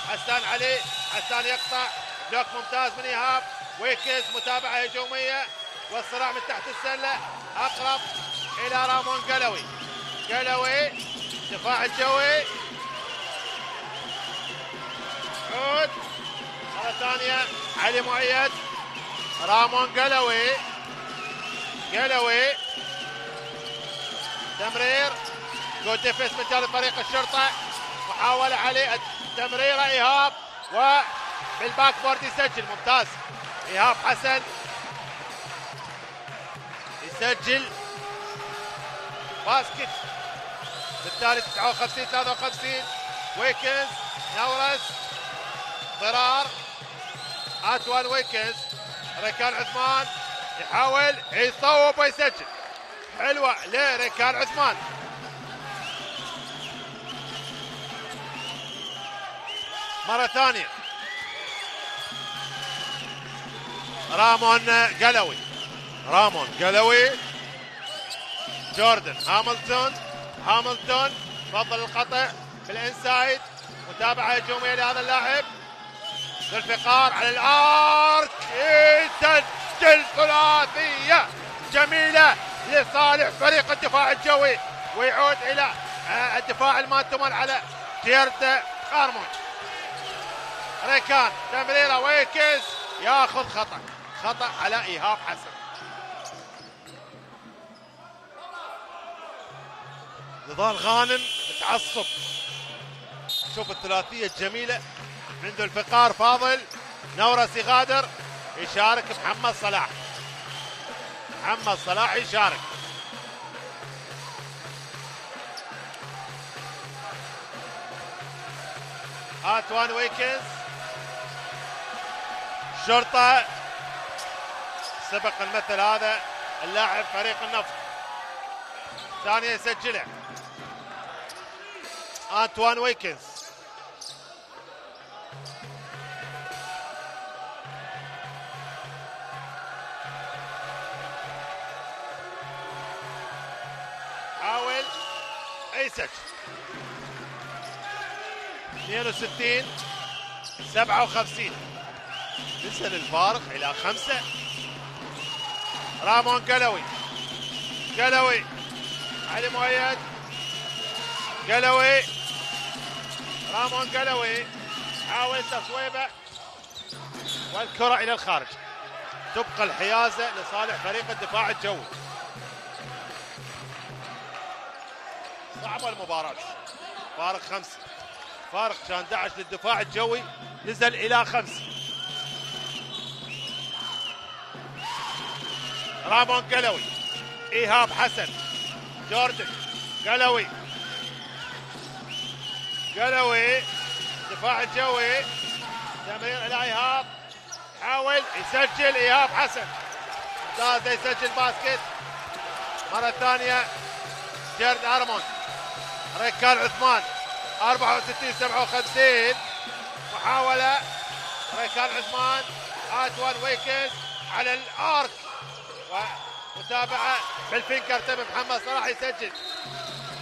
حسان علي، حسان يقطع بلوك ممتاز من إيهاب ويكز، متابعة هجومية والصراع من تحت السلة أقرب إلى رامون قلوي. قلوي دفاع الجوي عود مرة ثانية علي مؤيد، رامون قلوي، قلوي تمرير جود ديفنس من جانب فريق الشرطة، محاولة علي التمريرة إيهاب وبالباك بورد يسجل. ممتاز إيهاب حسن يسجل باسكت، بالتالي 59-53. ويكنز نورس ضرار اتوان ويكنز، ريكان عثمان يحاول يصوب ويسجل. حلوة لريكان عثمان. مرة ثانية رامون قلوي، رامون قلوي، جوردن هاملتون فضل القطع بالانسايد، متابعة هجومية لهذا اللاعب. ذو الفقار على الارك يسجل ثلاثية جميلة لصالح فريق الدفاع الجوي، ويعود الى الدفاع المانتومان على جيرد قارمون. ريكان تمريرة ويكس ياخذ خطأ على إيهاب حسن. نضال غانم متعصب. شوف الثلاثية الجميلة من ذو الفقار فاضل، نورس يغادر، يشارك محمد صلاح يشارك. اتوان ويكنز شرطة سبق المثل هذا اللاعب فريق النفط، ثانية يسجله أنطوان ويكنز. حاول يسجل 62-57، نزل الفارق إلى 5. رامون قلوي علي مؤيد، قلوي رامون قلوي حاول تصويبه والكرة إلى الخارج. تبقى الحيازة لصالح فريق الدفاع الجوي. صعبة المباراة، فارق 5، فارق كان 11 للدفاع الجوي نزل إلى 5. رامون قلوي، إيهاب حسن، جوردن قلوي دفاع الجوي، تمرير إلى إيهاب، حاول يسجل إيهاب حسن، ممتاز يسجل باسكت. مرة ثانية جيرد أرمون، ريكان عثمان 64-57، محاولة ريكان عثمان، اتوان ويكس على الارك ومتابعة بالفينكر تم محمد صلاح يسجل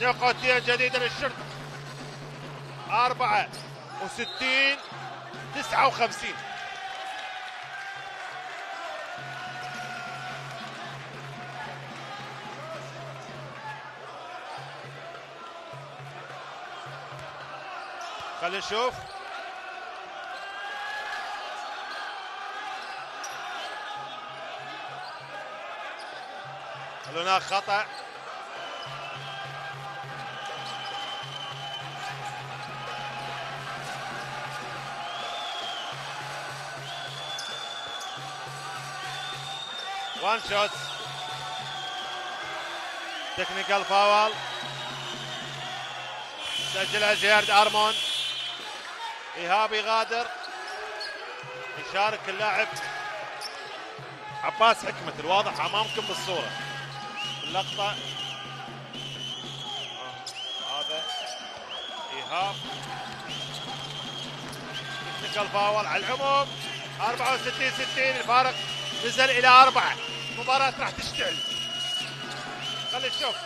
نقطتين جديدة للشرطة. 64 59. خلينا نشوف. هناك خطأ. وان شوت. تكنيكال فاول سجلها جيرد ارمون. ايهاب يغادر. يشارك اللاعب عباس حكمة الواضح امامكم بالصورة اللقطة. هذا ايهاب. تكنيكال فاول على العموم. 64 60. الفارق نزل الى 4. المباراة راح تشتعل. خلينا نشوف.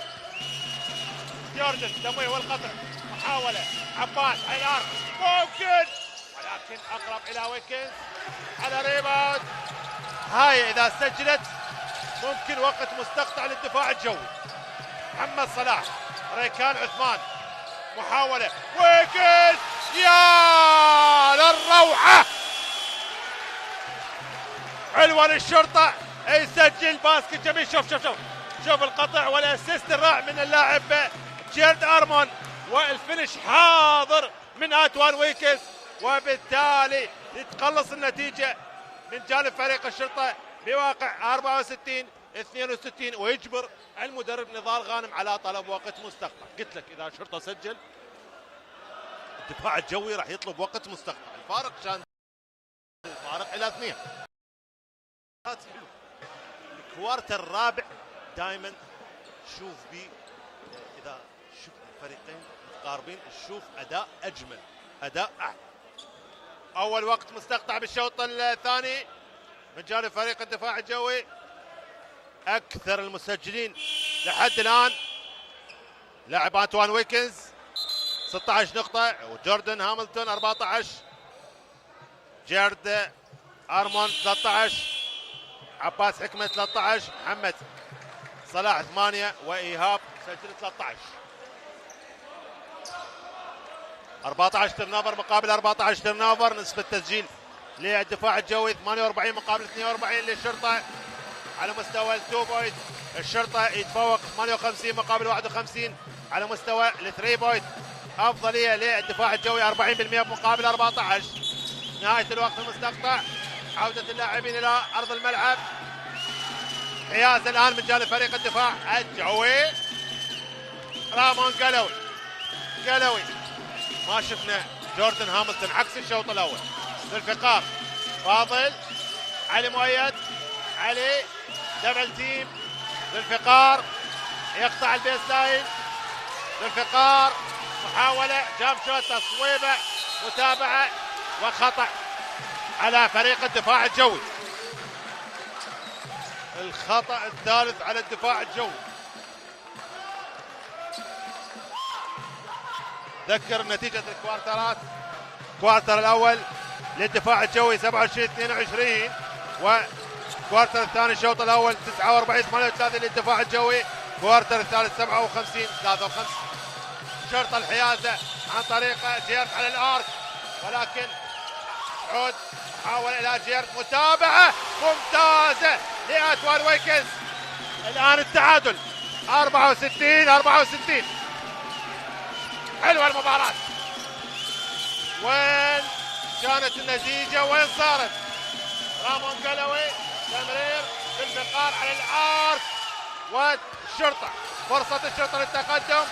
جوردن تمويه والقطع. محاولة عباس على الارض ممكن ولكن اقرب الى ويكنز على ريباوند. هاي اذا سجلت ممكن وقت مستقطع للدفاع الجوي. محمد صلاح. ريكان عثمان. محاولة ويكنز. يا للروعة. حلوة للشرطة. يسجل باسكت جميل. شوف القطع والاسيست الرائع من اللاعب جيرد ارمون والفينش حاضر من انتوان ويكنز وبالتالي يتقلص النتيجة من جانب فريق الشرطة بواقع 64 62 ويجبر المدرب نضال غانم على طلب وقت مستقطع. قلت لك اذا الشرطة سجل الدفاع الجوي راح يطلب وقت مستقطع. الفارق كان الفارق الى 2. الكوارتر الرابع دائما شوف بي اذا شوف الفريقين متقاربين نشوف اداء اجمل اداء اعلى. اول وقت مستقطع بالشوط الثاني من جانب فريق الدفاع الجوي. اكثر المسجلين لحد الان لاعب انتوان ويكنز 16 نقطة وجوردن هاملتون 14. جيرد ارمون 13. عباس حكمة 13. محمد صلاح 8 وايهاب سجل 13. 14 ترنوفر مقابل 14 ترنوفر. نسبة تسجيل للدفاع الجوي 48 مقابل 42 للشرطة. على مستوى التو بوينت الشرطة يتفوق 58 مقابل 51. على مستوى الثري بوينت أفضلية للدفاع الجوي 40% مقابل 14. نهاية الوقت المستقطع. عودة اللاعبين إلى أرض الملعب. حياز الآن من جانب فريق الدفاع الجوي. رامون قلوي ما شفنا جوردن هاملتون عكس الشوط الأول. ذوالفقار فاضل. علي مؤيد. علي دبل تيم. ذوالفقار يقطع البيس لاين. ذوالفقار محاولة جامب شوت تصويبة متابعة وخطأ على فريق الدفاع الجوي. الخطأ الثالث على الدفاع الجوي. ذكر نتيجة الكوارترات. الكوارتر الأول للدفاع الجوي 27 22 والكوارتر الثاني الشوط الأول 49 38 للدفاع الجوي. الكوارتر الثالث 57 53. شرط الحيازة عن طريق جيرد على الارك ولكن عود محاولة الى جيرد متابعة ممتازة لانتوان ويكنز. الان التعادل 64 64. حلوة المباراة. وين كانت النتيجة وين صارت؟ رامون قلوي تمرير بالفقار على الارك والشرطة. فرصة الشرطة للتقدم.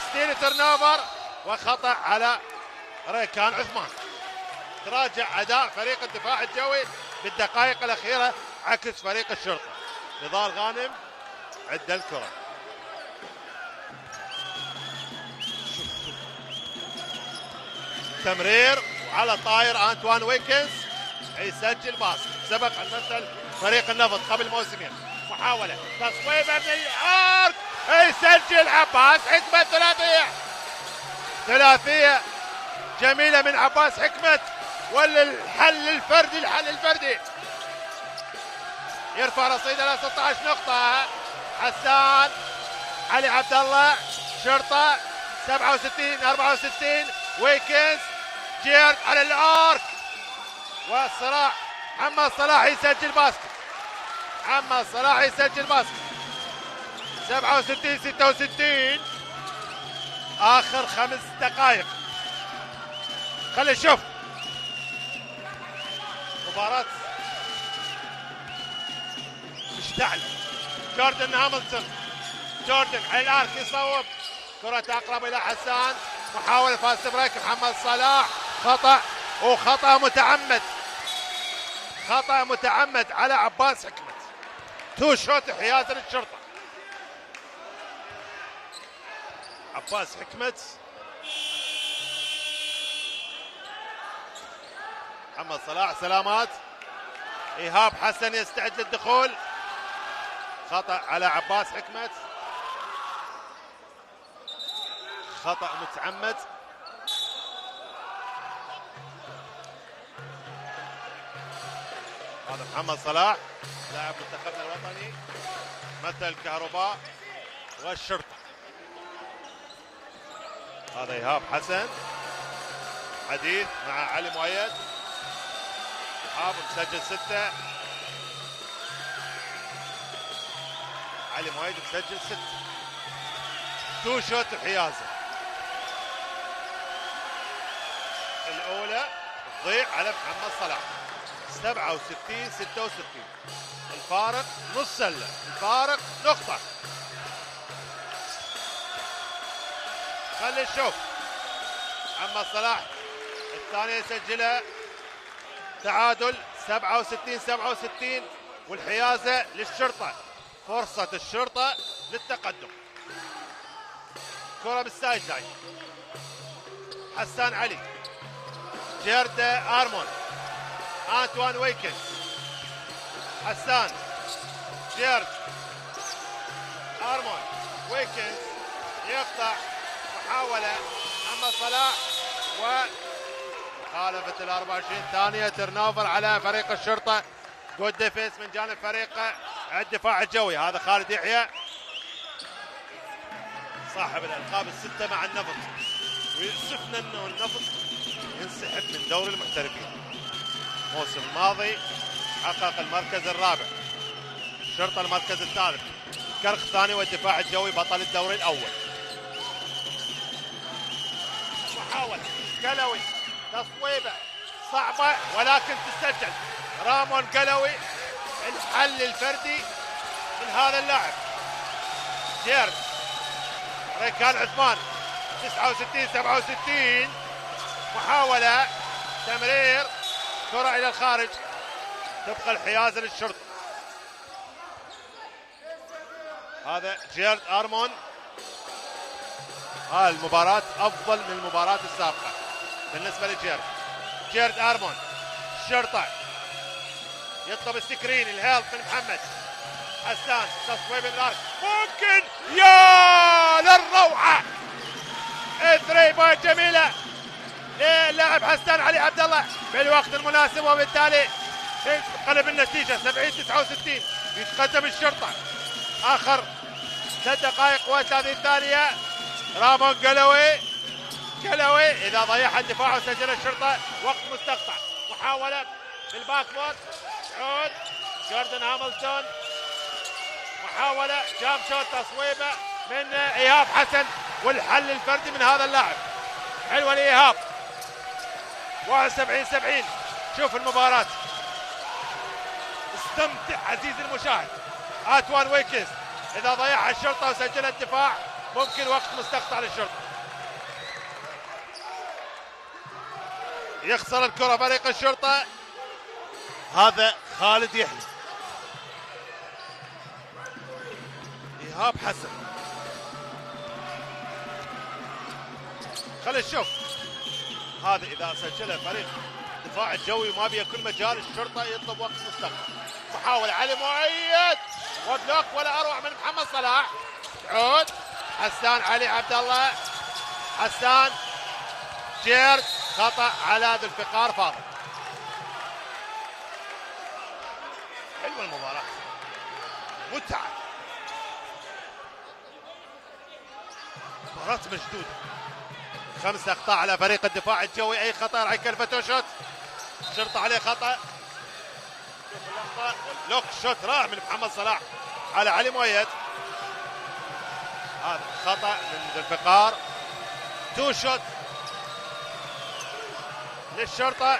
ستيل ترنوفر وخطأ على ريكان عثمان. تراجع اداء فريق الدفاع الجوي بالدقائق الاخيره عكس فريق الشرطه. نضال غانم عد الكره. تمرير وعلى طاير انتوان ويكنز يسجل باسكت. سبق ان مثل فريق النفط قبل موسمين. محاوله تصويبه من الارك يسجل عباس حكمة ثلاثية. ثلاثية جميلة من عباس حكمة، ولا الحل الفردي يرفع رصيد الى 16 نقطة. حسان علي عبد الله شرطة 67 64. ويكنز جيرد على الارك والصراع. محمد صلاح يسجل باسكت. محمد صلاح يسجل باسكت. 67 66. اخر 5 دقائق. خلينا نشوف مباراة مشتعلة. جوردن هاملتون. جوردن على الارك يصوب. كرة اقرب الى حسان. محاولة فاست بريك محمد صلاح. خطأ، وخطأ متعمد. خطأ متعمد على عباس حكمة. تو شوت حيازة للشرطة. عباس حكمة. محمد صلاح سلامات. ايهاب حسن يستعد للدخول. خطأ على عباس حكمة. خطأ متعمد. هذا محمد صلاح لاعب منتخبنا الوطني مثل الكهرباء والشرطة. هذا ايهاب حسن حديث مع علي مؤيد. ايهاب مسجل 6. علي مؤيد مسجل 6. تو شوت الحيازة الاولى تضيع على محمد صلاح. 67 66. الفارق نص سلة. الفارق نقطة. خلي نشوف محمد صلاح الثانية يسجلها. تعادل 67 67. والحيازة للشرطة. فرصة الشرطة للتقدم. كرة بالسايد لاين. حسان علي. جيرد ارمون. انتوان ويكنز. حسان. جيرد ارمون. ويكنز يقطع. محاولة محمد صلاح ومخالفة ال 24 ثانية. ترنوفر على فريق الشرطة. جود ديفيس من جانب فريق الدفاع الجوي. هذا خالد يحيى صاحب الالقاب ال6 مع النفط، ويؤسفنا انه النفط ينسحب من دوري المحترفين. الموسم الماضي حقق المركز الرابع. الشرطة المركز الثالث. كرخ الثاني والدفاع الجوي بطل الدوري الاول. محاولة قلوي. تصويبة صعبة ولكن تسجل. رامون قلوي. الحل الفردي من هذا اللاعب. جيرد. ريكان عثمان 69 67. محاولة تمرير. كرة إلى الخارج. تبقى الحيازة للشرطة. هذا جيرد ارمون. المباراة أفضل من المباراة السابقة بالنسبة لجيرد. جيرد ارمون. الشرطة يطلب السكرين. الهيلب من محمد. حسان تصويب الارض. ممكن يا للروعة. 3 بوينت جميلة للاعب حسان علي عبد الله في الوقت المناسب، وبالتالي تنقلب النتيجة 70 69. يتقدم الشرطة. آخر 3 دقائق و30 ثانية. رامون قلوي. إذا ضيعها الدفاع وسجل الشرطة وقت مستقطع. محاولة بالباك بورد. عود جوردن هاملتون. محاولة جام شوت تصويبة من ايهاب حسن، والحل الفردي من هذا اللاعب. حلوة لإيهاب. 71 70. شوف المباراة. استمتع عزيزي المشاهد. انتوان ويكنز اذا ضيعها الشرطة وسجل الدفاع ممكن وقت مستقطع للشرطة. يخسر الكرة فريق الشرطة. هذا خالد يحيى. ايهاب حسن. خلينا نشوف هذا اذا سجله فريق الدفاع الجوي ما بيكون مجال الشرطة يطلب وقت مستقطع. محاولة علي مؤيد وبلوك ولا اروع من محمد صلاح. مسعود. حسان علي عبد الله. حسان جيرد، خطأ على ذو الفقار فاضل. حلوة المباراة، متعة، مباراة مشدودة. 5 أخطاء على فريق الدفاع الجوي، أي خطأ راح يكلفته شوت. شرطة عليه خطأ. شوف اللقطة، لوك شوت رائع من محمد صلاح على علي مؤيد. هذا خطأ من ذو الفقار. 2 شوت للشرطة.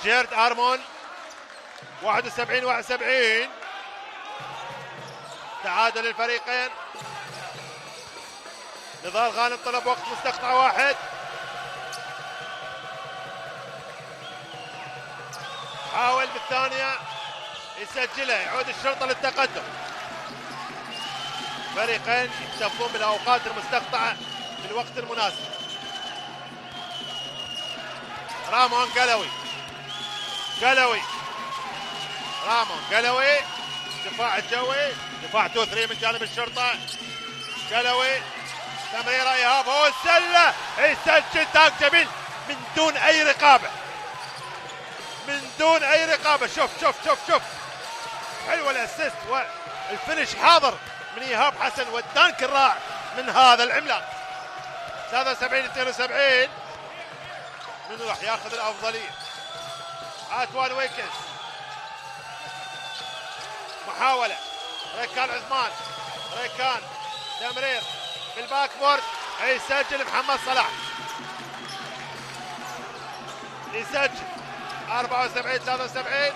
جيرد ارمون 71-71. تعادل الفريقين. نضال غانم طلب وقت مستقطع واحد. حاول بالثانية يسجلها، يعود الشرطة للتقدم. فريقين يكتفون بالاوقات المستقطعة في الوقت المناسب. رامون قلوي. رامون قلوي. دفاع الجوي، دفاع 2-3 من جانب الشرطة. قلوي تمريرة ايهاب، هو السلة، يسجل تاك جميل من دون اي رقابة. شوف حلوة الاسيست والفينش حاضر من ايهاب حسن، والدانك الرائع من هذا العملاق. 73-72. من راح ياخذ الافضلية؟ آنتوان ويكنز. محاولة ريكان عثمان. ريكان تمرير بالباك بورد، يسجل محمد صلاح. يسجل 74-73.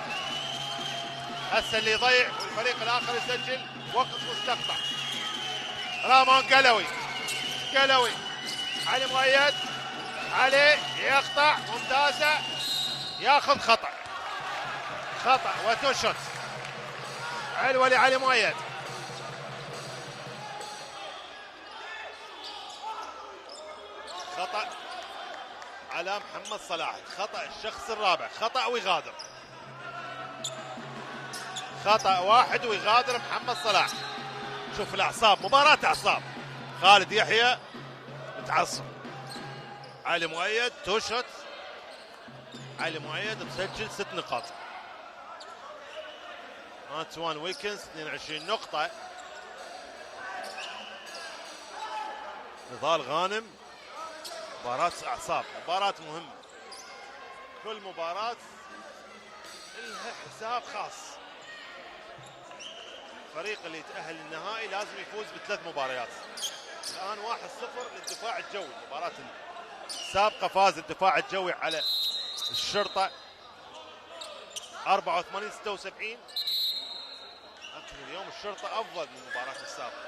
هسه اللي يضيع والفريق الاخر يسجل وقت مستقطع. رامون قلوي. علي مؤيد. علي يقطع، ممتازة، ياخذ خطأ وتو شوت. حلوة لعلي مؤيد. خطأ على محمد صلاح، خطأ الشخص الرابع، خطأ ويغادر. خطأ واحد ويغادر محمد صلاح. شوف الاعصاب، مباراة اعصاب. خالد يحيى متعصب. علي مؤيد 2 شوت. علي مؤيد مسجل 6 نقاط. آنتوان ويكنز 22 نقطة. نضال غانم. مباراة اعصاب، مباراة مهمة. كل مباراة لها حساب خاص. الفريق اللي يتأهل للنهائي لازم يفوز ب3 مباريات. الآن 1-0 للدفاع الجوي. مباراة السابقة فاز الدفاع الجوي على الشرطة 84-76. لكن اليوم الشرطة أفضل من المباراة السابقة.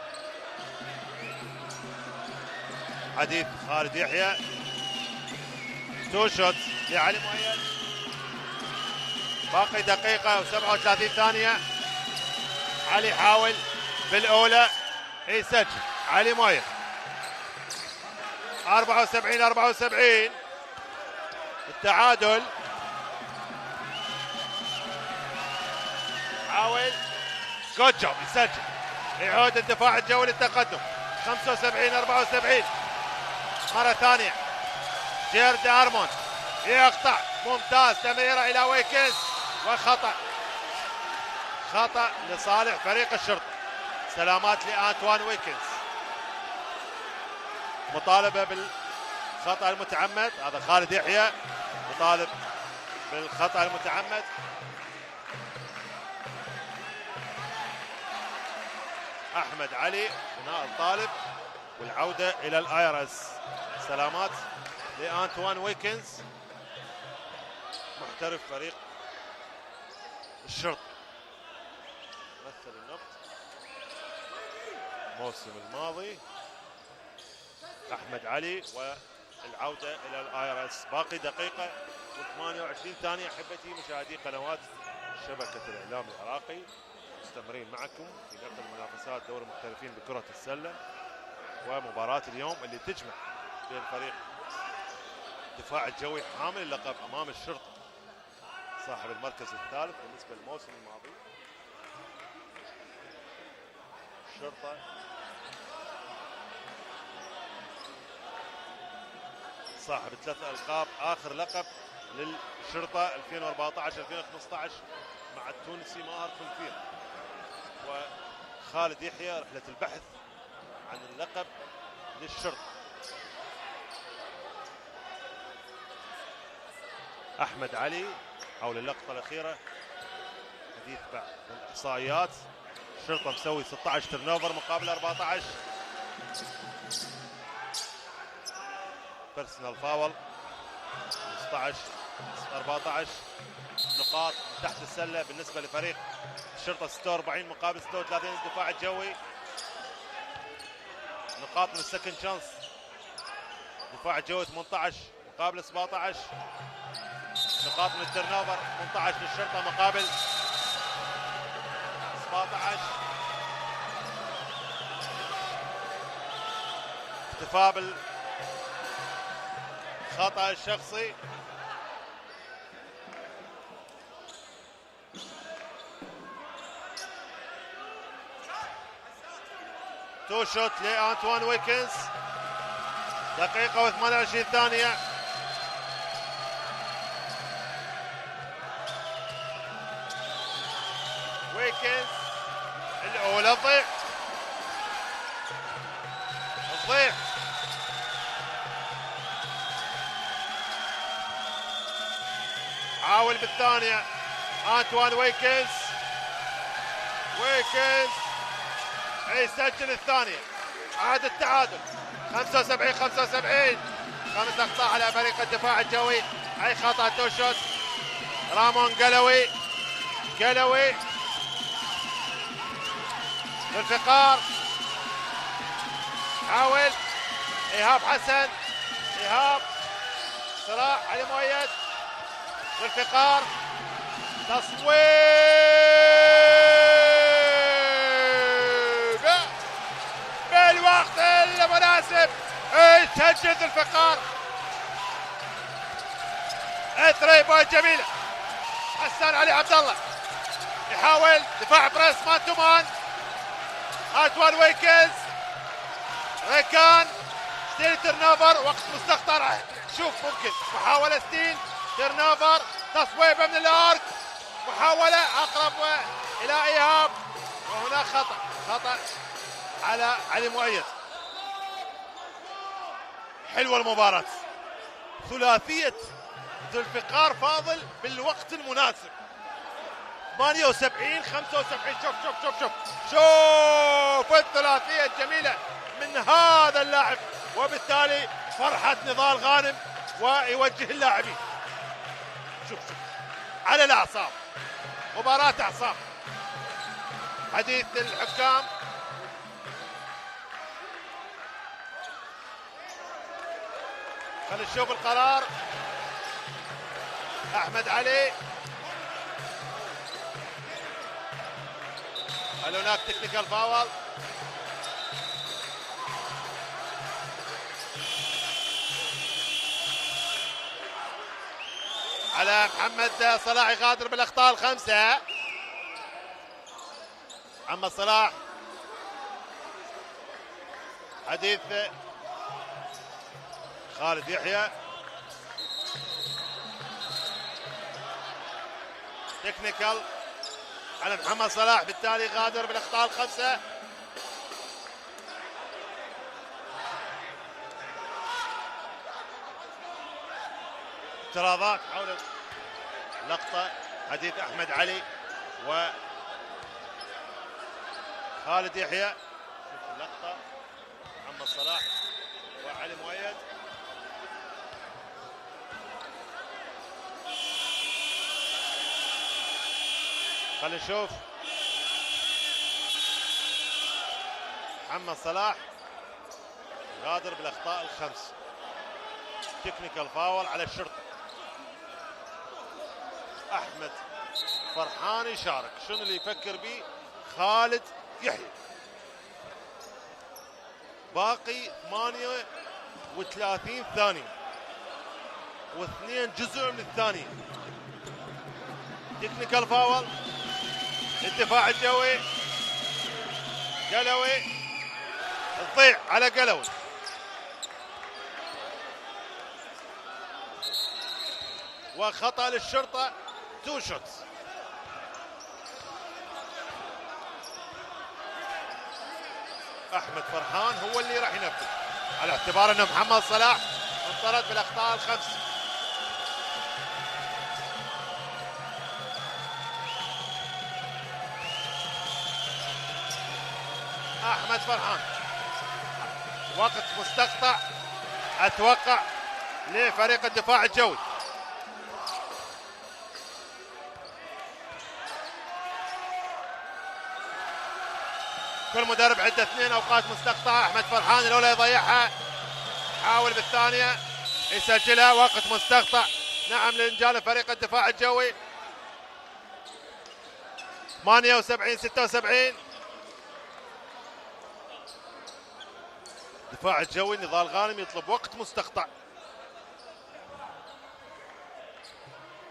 حديث خالد يحيى. 2 شوت لعلي مؤيد. باقي دقيقة و37 ثانية. علي حاول بالأولى، يسجل علي مؤيد. 74-74. التعادل. حاول جود جوب، يسجل، يعود الدفاع الجوي للتقدم. 75-74. مرة ثانية جيرد ارمون يقطع، ممتاز، تمريرة الى ويكنز وخطأ. خطأ لصالح فريق الشرطة. سلامات لآنتوان ويكنز. مطالبة بالخطأ المتعمد، هذا خالد يحيى مطالب بالخطأ المتعمد. احمد علي هنا الطالب، والعودة الى الايرس. سلامات لآنتوان ويكنز محترف فريق الشرطة، مثل النقط الموسم الماضي. احمد علي والعودة الى الايرس. باقي دقيقة و28 ثانية. احبتي مشاهدي قنوات شبكة الاعلام العراقي، مستمرين معكم في نقل منافسات دوري المحترفين بكرة السلة، ومباراة اليوم اللي تجمع بين فريق الدفاع الجوي حامل اللقب امام الشرطة صاحب المركز الثالث بالنسبة للموسم الماضي. الشرطة صاحب 3 ألقاب، آخر لقب للشرطة 2014 2015 مع التونسي ماهر خنفير. وخالد يحيى رحلة البحث عن اللقب للشرطة. أحمد علي حول اللقطة الأخيرة، حديث بعد الإحصائيات. الشرطة مسوي 16 ترنوفر مقابل 14. بيرسونال فاول 15 14. نقاط من تحت السلة بالنسبة لفريق الشرطة 46 مقابل 36. الدفاع الجوي نقاط من السكند شانس. الدفاع الجوي 18 مقابل 17. نقاط من الترنوفر 18 للشرطة مقابل 17. اكتفاء بالخطأ الشخصي. تو شوت لأنتوان ويكنز، دقيقة و28 ثانية. ويكنز الأولى تضيع، حاول بالثانية أنتوان ويكنز يسجل الثانية، عاد التعادل 75-75. 5 أخطاء على فريق الدفاع الجوي، أي خطأ تو شوت. رامون قلوي بالفقار، حاول إيهاب حسن، صراع علي مؤيد بالفقار، تصويب بالوقت المناسب، يسجل الفقار. 3 بوينت جميلة. حسان علي عبد الله يحاول دفاع بريس مان تو مان. أنتوان ويكنز ريكان ستيل ترنوفر، وقت مستقطع. شوف ممكن محاولة ستيل ترنوفر، تصويبه من الارك، محاولة اقرب الى ايهاب، وهنا خطأ على علي مؤيد. حلوة المباراة، ثلاثية ذو الفقار فاضل بالوقت المناسب. 78-75. شوف الثلاثية الجميلة من هذا اللاعب، وبالتالي فرحة نضال غانم ويوجه اللاعبين. شوف على الأعصاب، مباراة أعصاب. حديث الحكام خلينا نشوف القرار. أحمد علي، هل هناك تكنيكال فاول؟ على محمد صلاح، يغادر بالاخطاء الخمسة. محمد صلاح، حديث خالد يحيى، تكنيكال على محمد صلاح، بالتالي غادر بالاخطاء الخمسة. اعتراضات حول اللقطة، حديث أحمد علي وخالد يحيى. شوف اللقطة، محمد صلاح وعلي مؤيد. خلينا نشوف محمد صلاح غادر بالاخطاء الخمس. تكنيكال فاول على الشرطة. احمد فرحان يشارك، شنو اللي يفكر به خالد يحيى؟ باقي 38 ثانية و2 جزء من الثانية. تكنيكال فاول، الدفاع الجوي قلوي تضيع على قلوي. وخطأ للشرطة 2 شوتس. احمد فرحان هو اللي راح ينفذ على اعتبار انه محمد صلاح انطرد بالاخطاء ال5. احمد فرحان وقت مستقطع اتوقع لفريق الدفاع الجوي. كل مدرب عنده 2 اوقات مستقطعه. احمد فرحان الاولى يضيعها، حاول بالثانيه يسجلها. وقت مستقطع نعم لرجال فريق الدفاع الجوي. 78-76. الدفاع الجوي نضال غانم يطلب وقت مستقطع.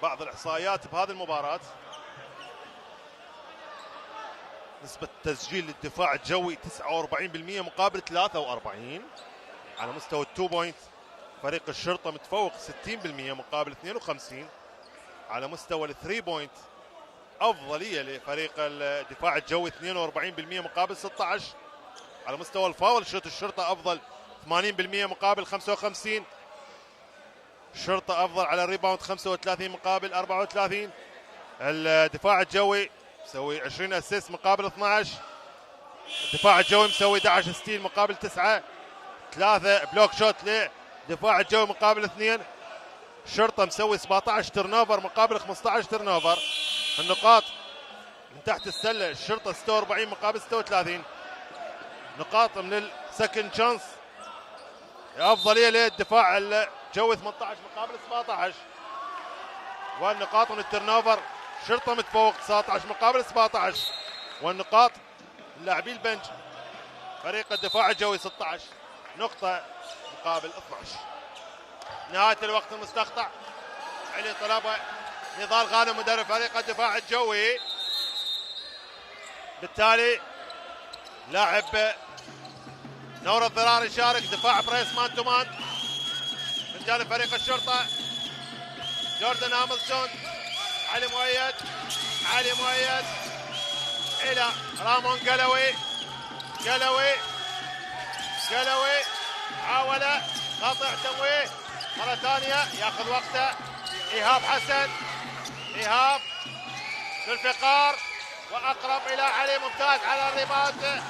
بعض الاحصائيات بهذه المباراه: نسبة تسجيل للدفاع الجوي 49% مقابل 43. على مستوى التو بوينت فريق الشرطة متفوق 60% مقابل 52. على مستوى الثري بوينت أفضلية لفريق الدفاع الجوي 42% مقابل 16. على مستوى الفاول شوت الشرطة أفضل 80% مقابل 55. الشرطة أفضل على الريباوند 35 مقابل 44. الدفاع الجوي مسوي 20 اسيست مقابل 12. الدفاع الجوي مسوي 11 ستيل مقابل 9. 3 بلوك شوت للدفاع الجوي مقابل 2. الشرطة مسوي 17 ترنوفر مقابل 15 ترنوفر. النقاط من تحت السلة الشرطة 46 مقابل 36. نقاط من السكند شانس أفضلية للدفاع الجوي 18 مقابل 17. والنقاط من الترنوفر الشرطة متفوق 19 مقابل 17. والنقاط اللاعبين البنج فريق الدفاع الجوي 16 نقطة مقابل 12. نهاية الوقت المستقطع علي طلبة نضال غانم مدرب فريق الدفاع الجوي. بالتالي لاعب نور الضرار يشارك دفاع بريس مان تو مان من جانب فريق الشرطة. جوردن هاملتون، علي مؤيد الى رامون قلوي حاول قطع تمويه مرة ثانية ياخذ وقته. ايهاب حسن، ايهاب ذوالفقار واقرب الى علي ممتاز على الريباوند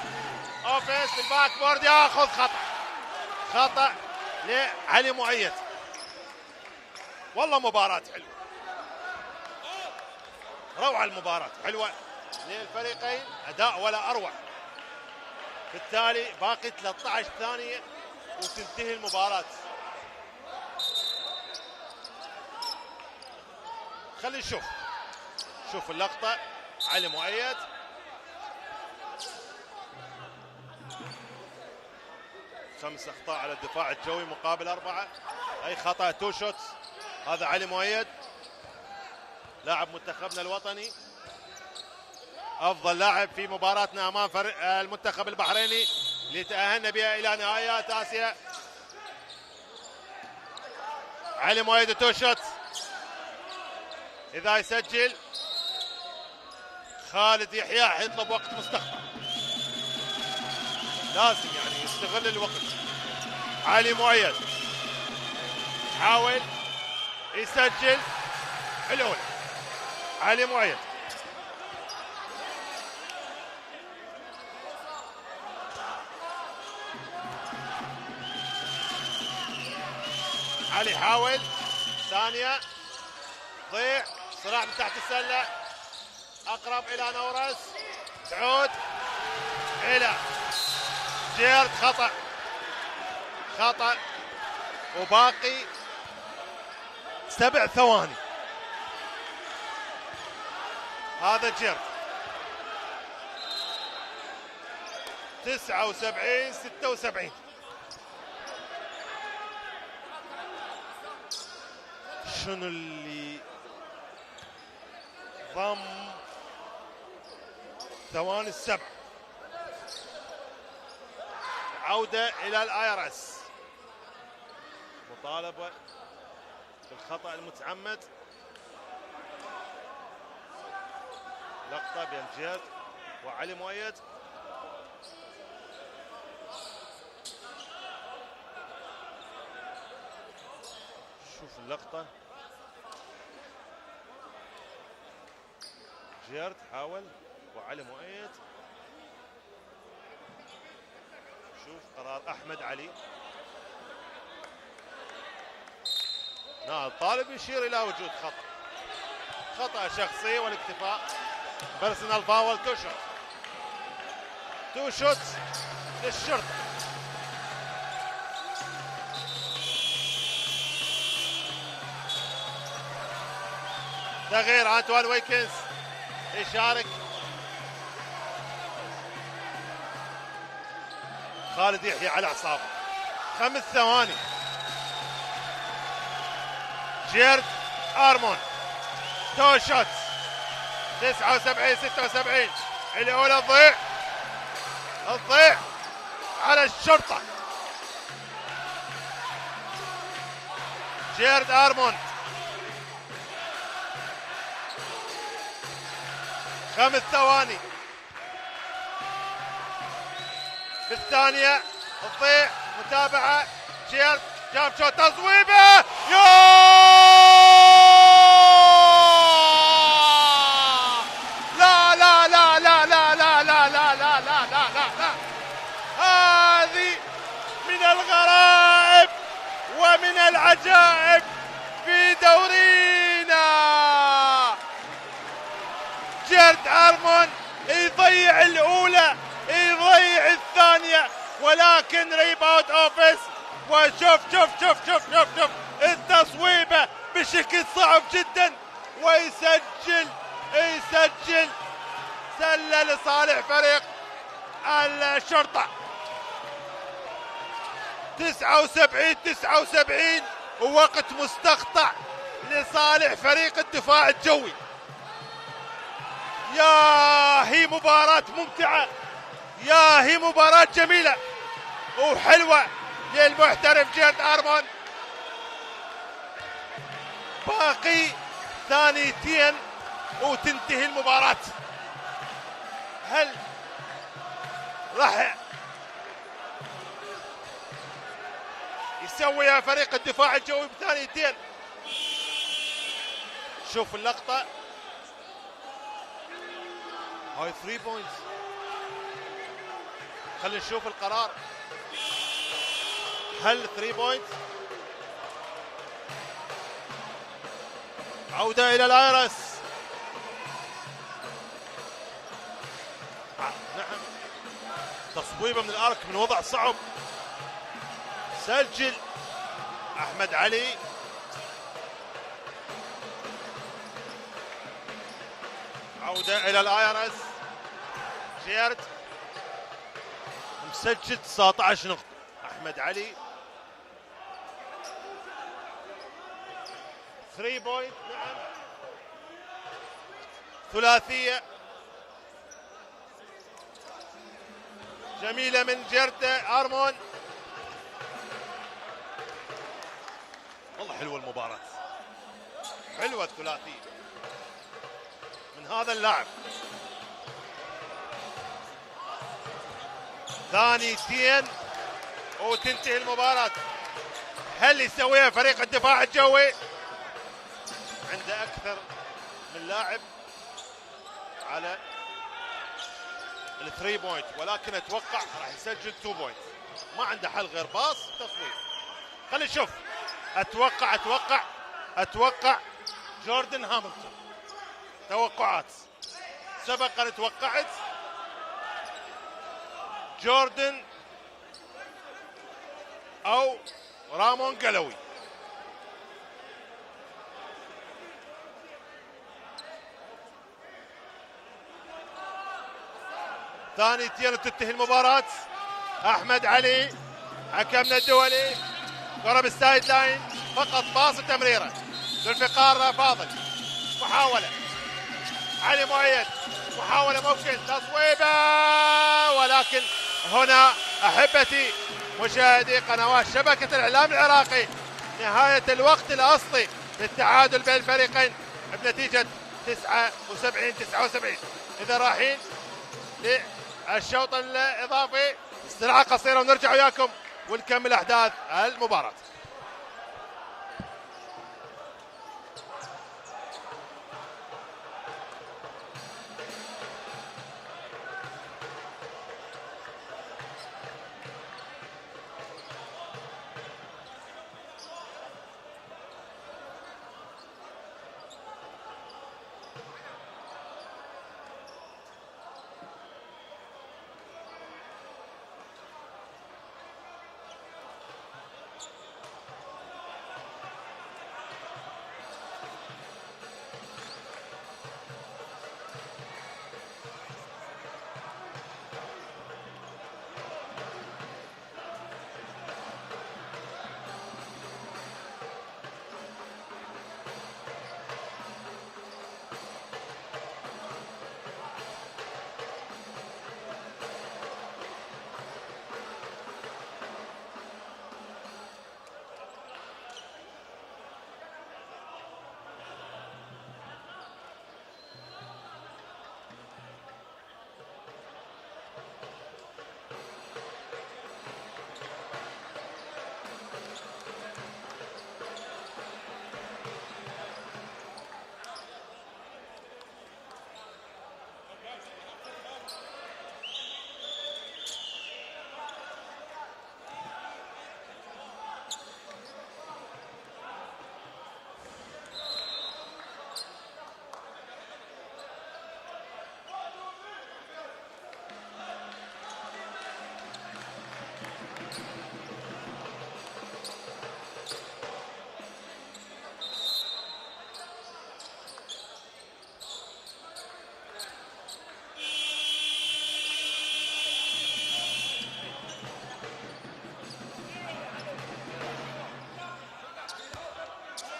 اوفيس الباك بورد. ياخذ خطأ لعلي مؤيد. والله مباراة حلوة، روعة المباراة حلوة للفريقين، أداء ولا أروع. بالتالي باقي 13 ثانية وتنتهي المباراة. خلينا شوف اللقطة. علي مؤيد خمس أخطاء على الدفاع الجوي مقابل 4. أي خطأ 2 شوتس. هذا علي مؤيد لاعب منتخبنا الوطني، افضل لاعب في مباراتنا امام المنتخب البحريني اللي تاهلنا بها الى نهائيات اسيا. علي مؤيد 2 شوت. اذا يسجل خالد يحيى حيطلب وقت مستقطع، لازم يعني يستغل الوقت. علي مؤيد حاول يسجل الاولى. علي مؤيد علي حاول ثانية ضيع صراع من تحت السلة اقرب الى نورس تعود الى جيرد. خطأ وباقي 7 ثواني. هذا جيرد 79-76. شنو اللي ضم ثواني السبع؟ عودة إلى الآيرس. مطالبة بالخطأ المتعمد. لقطة بين جيرد وعلي مؤيد. شوف اللقطة. جيرد حاول وعلي مؤيد. شوف قرار أحمد علي. الطالب يشير إلى وجود خطأ شخصي والاكتفاء. بيرسونال فاول. تو شوت للشرطة. تغيير أنتوان ويكنز يشارك. خالد يحيى على اعصابه. 5 ثواني. جيرد ارمون. تو شوت. 79-76. الاولى تضيع على الشرطة. جيرد ارمون. 5 ثواني. بالثانية تضيع. متابعة. جيرد جاب شوت. تصويبه. لا لا لا لا لا لا لا لا لا لا لا لا. هذه من الغرائب ومن العجائب في دورينا. جيرد ارمون يضيع الاولى، يضيع الثانية، ولكن ريباوند اوفيس. وشوف شوف شوف شوف شوف شوف التصويبة بشكل صعب جدا، ويسجل سلة لصالح فريق الشرطة. 79-79 ووقت مستقطع لصالح فريق الدفاع الجوي. هي مباراة ممتعة، هي مباراة جميلة وحلوة للمحترف جيرد ارمون. باقي ثانيتين وتنتهي المباراة. هل راح يسويها فريق الدفاع الجوي بثانيتين؟ شوف اللقطة. هاي 3 بوينتس. خلينا نشوف القرار. هل 3 بوينتس؟ عودة إلى الآيرس. نعم، تصويبه من الارك من وضع صعب. سجل احمد علي. عودة إلى الآيرس. جيرد مسجل 19 نقطة. احمد علي 3 بوينت. نعم، ثلاثية جميلة من جيرد ارمون. والله حلوة المباراة، حلوة الثلاثية من هذا اللاعب. ثانيتين وتنتهي المباراة. هل يسويها فريق الدفاع الجوي؟ عنده أكثر من لاعب على الثري بوينت، ولكن أتوقع راح يسجل 2 بوينت. ما عنده حل غير باص تصوير. خلينا نشوف. أتوقع جوردن هاملتون. توقعات سبق أن توقعت جوردن أو رامون قلوي. ثانيتين وتنتهي المباراة. أحمد علي حكمنا الدولي. كرة بالسايد لاين، فقط باص تمريرة ذو الفقار فاضل. محاولة علي مؤيد، محاولة ممكن تصويبة، ولكن هنا أحبتي مشاهدي قنوات شبكة الإعلام العراقي، نهاية الوقت الأصلي للتعادل بين الفريقين بنتيجة 79-79. إذا رايحين للشوط الإضافي، استراحة قصيرة ونرجع وياكم ونكمل أحداث المباراة.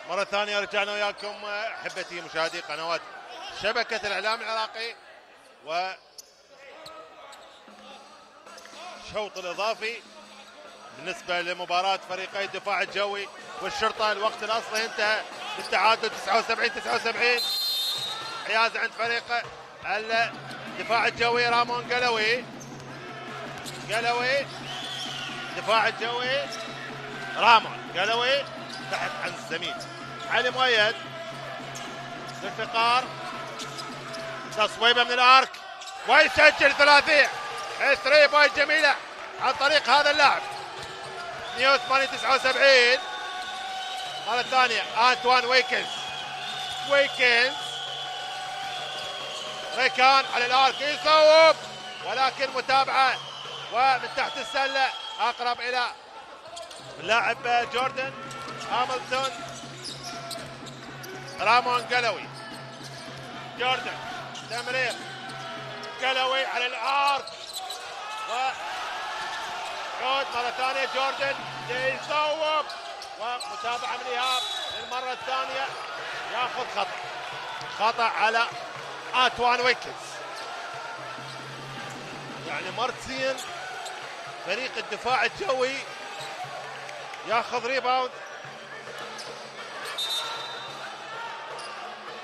مرة ثانية رجعنا وياكم أحبتي مشاهدي قنوات شبكة الإعلام العراقي، وشوط الإضافي بالنسبة لمباراة فريقي الدفاع الجوي والشرطة. الوقت الأصلي انتهى بالتعادل 79-79. حياز عند فريق الدفاع الجوي رامون قلوي. دفاع الجوي رامون قلوي تحت عن الزميل علي مؤيد. ذوالفقار تصويبه من الارك ويسجل ثلاثيه. 3 بوينت جميله عن طريق هذا اللاعب. 78-79. مرة ثانية انتوان ويكنز ريكان على الارك يصوب، ولكن متابعة ومن تحت السلة اقرب الى اللاعب جوردن هاملتون. رامون قلوي، جوردن تمرير قلوي على الارك وعود مرة ثانية. جوردن يصوب ومتابعة من ايهاب للمرة الثانية، ياخذ خطأ على انتوان ويكنز. يعني مرتين فريق الدفاع الجوي ياخذ ريباوند.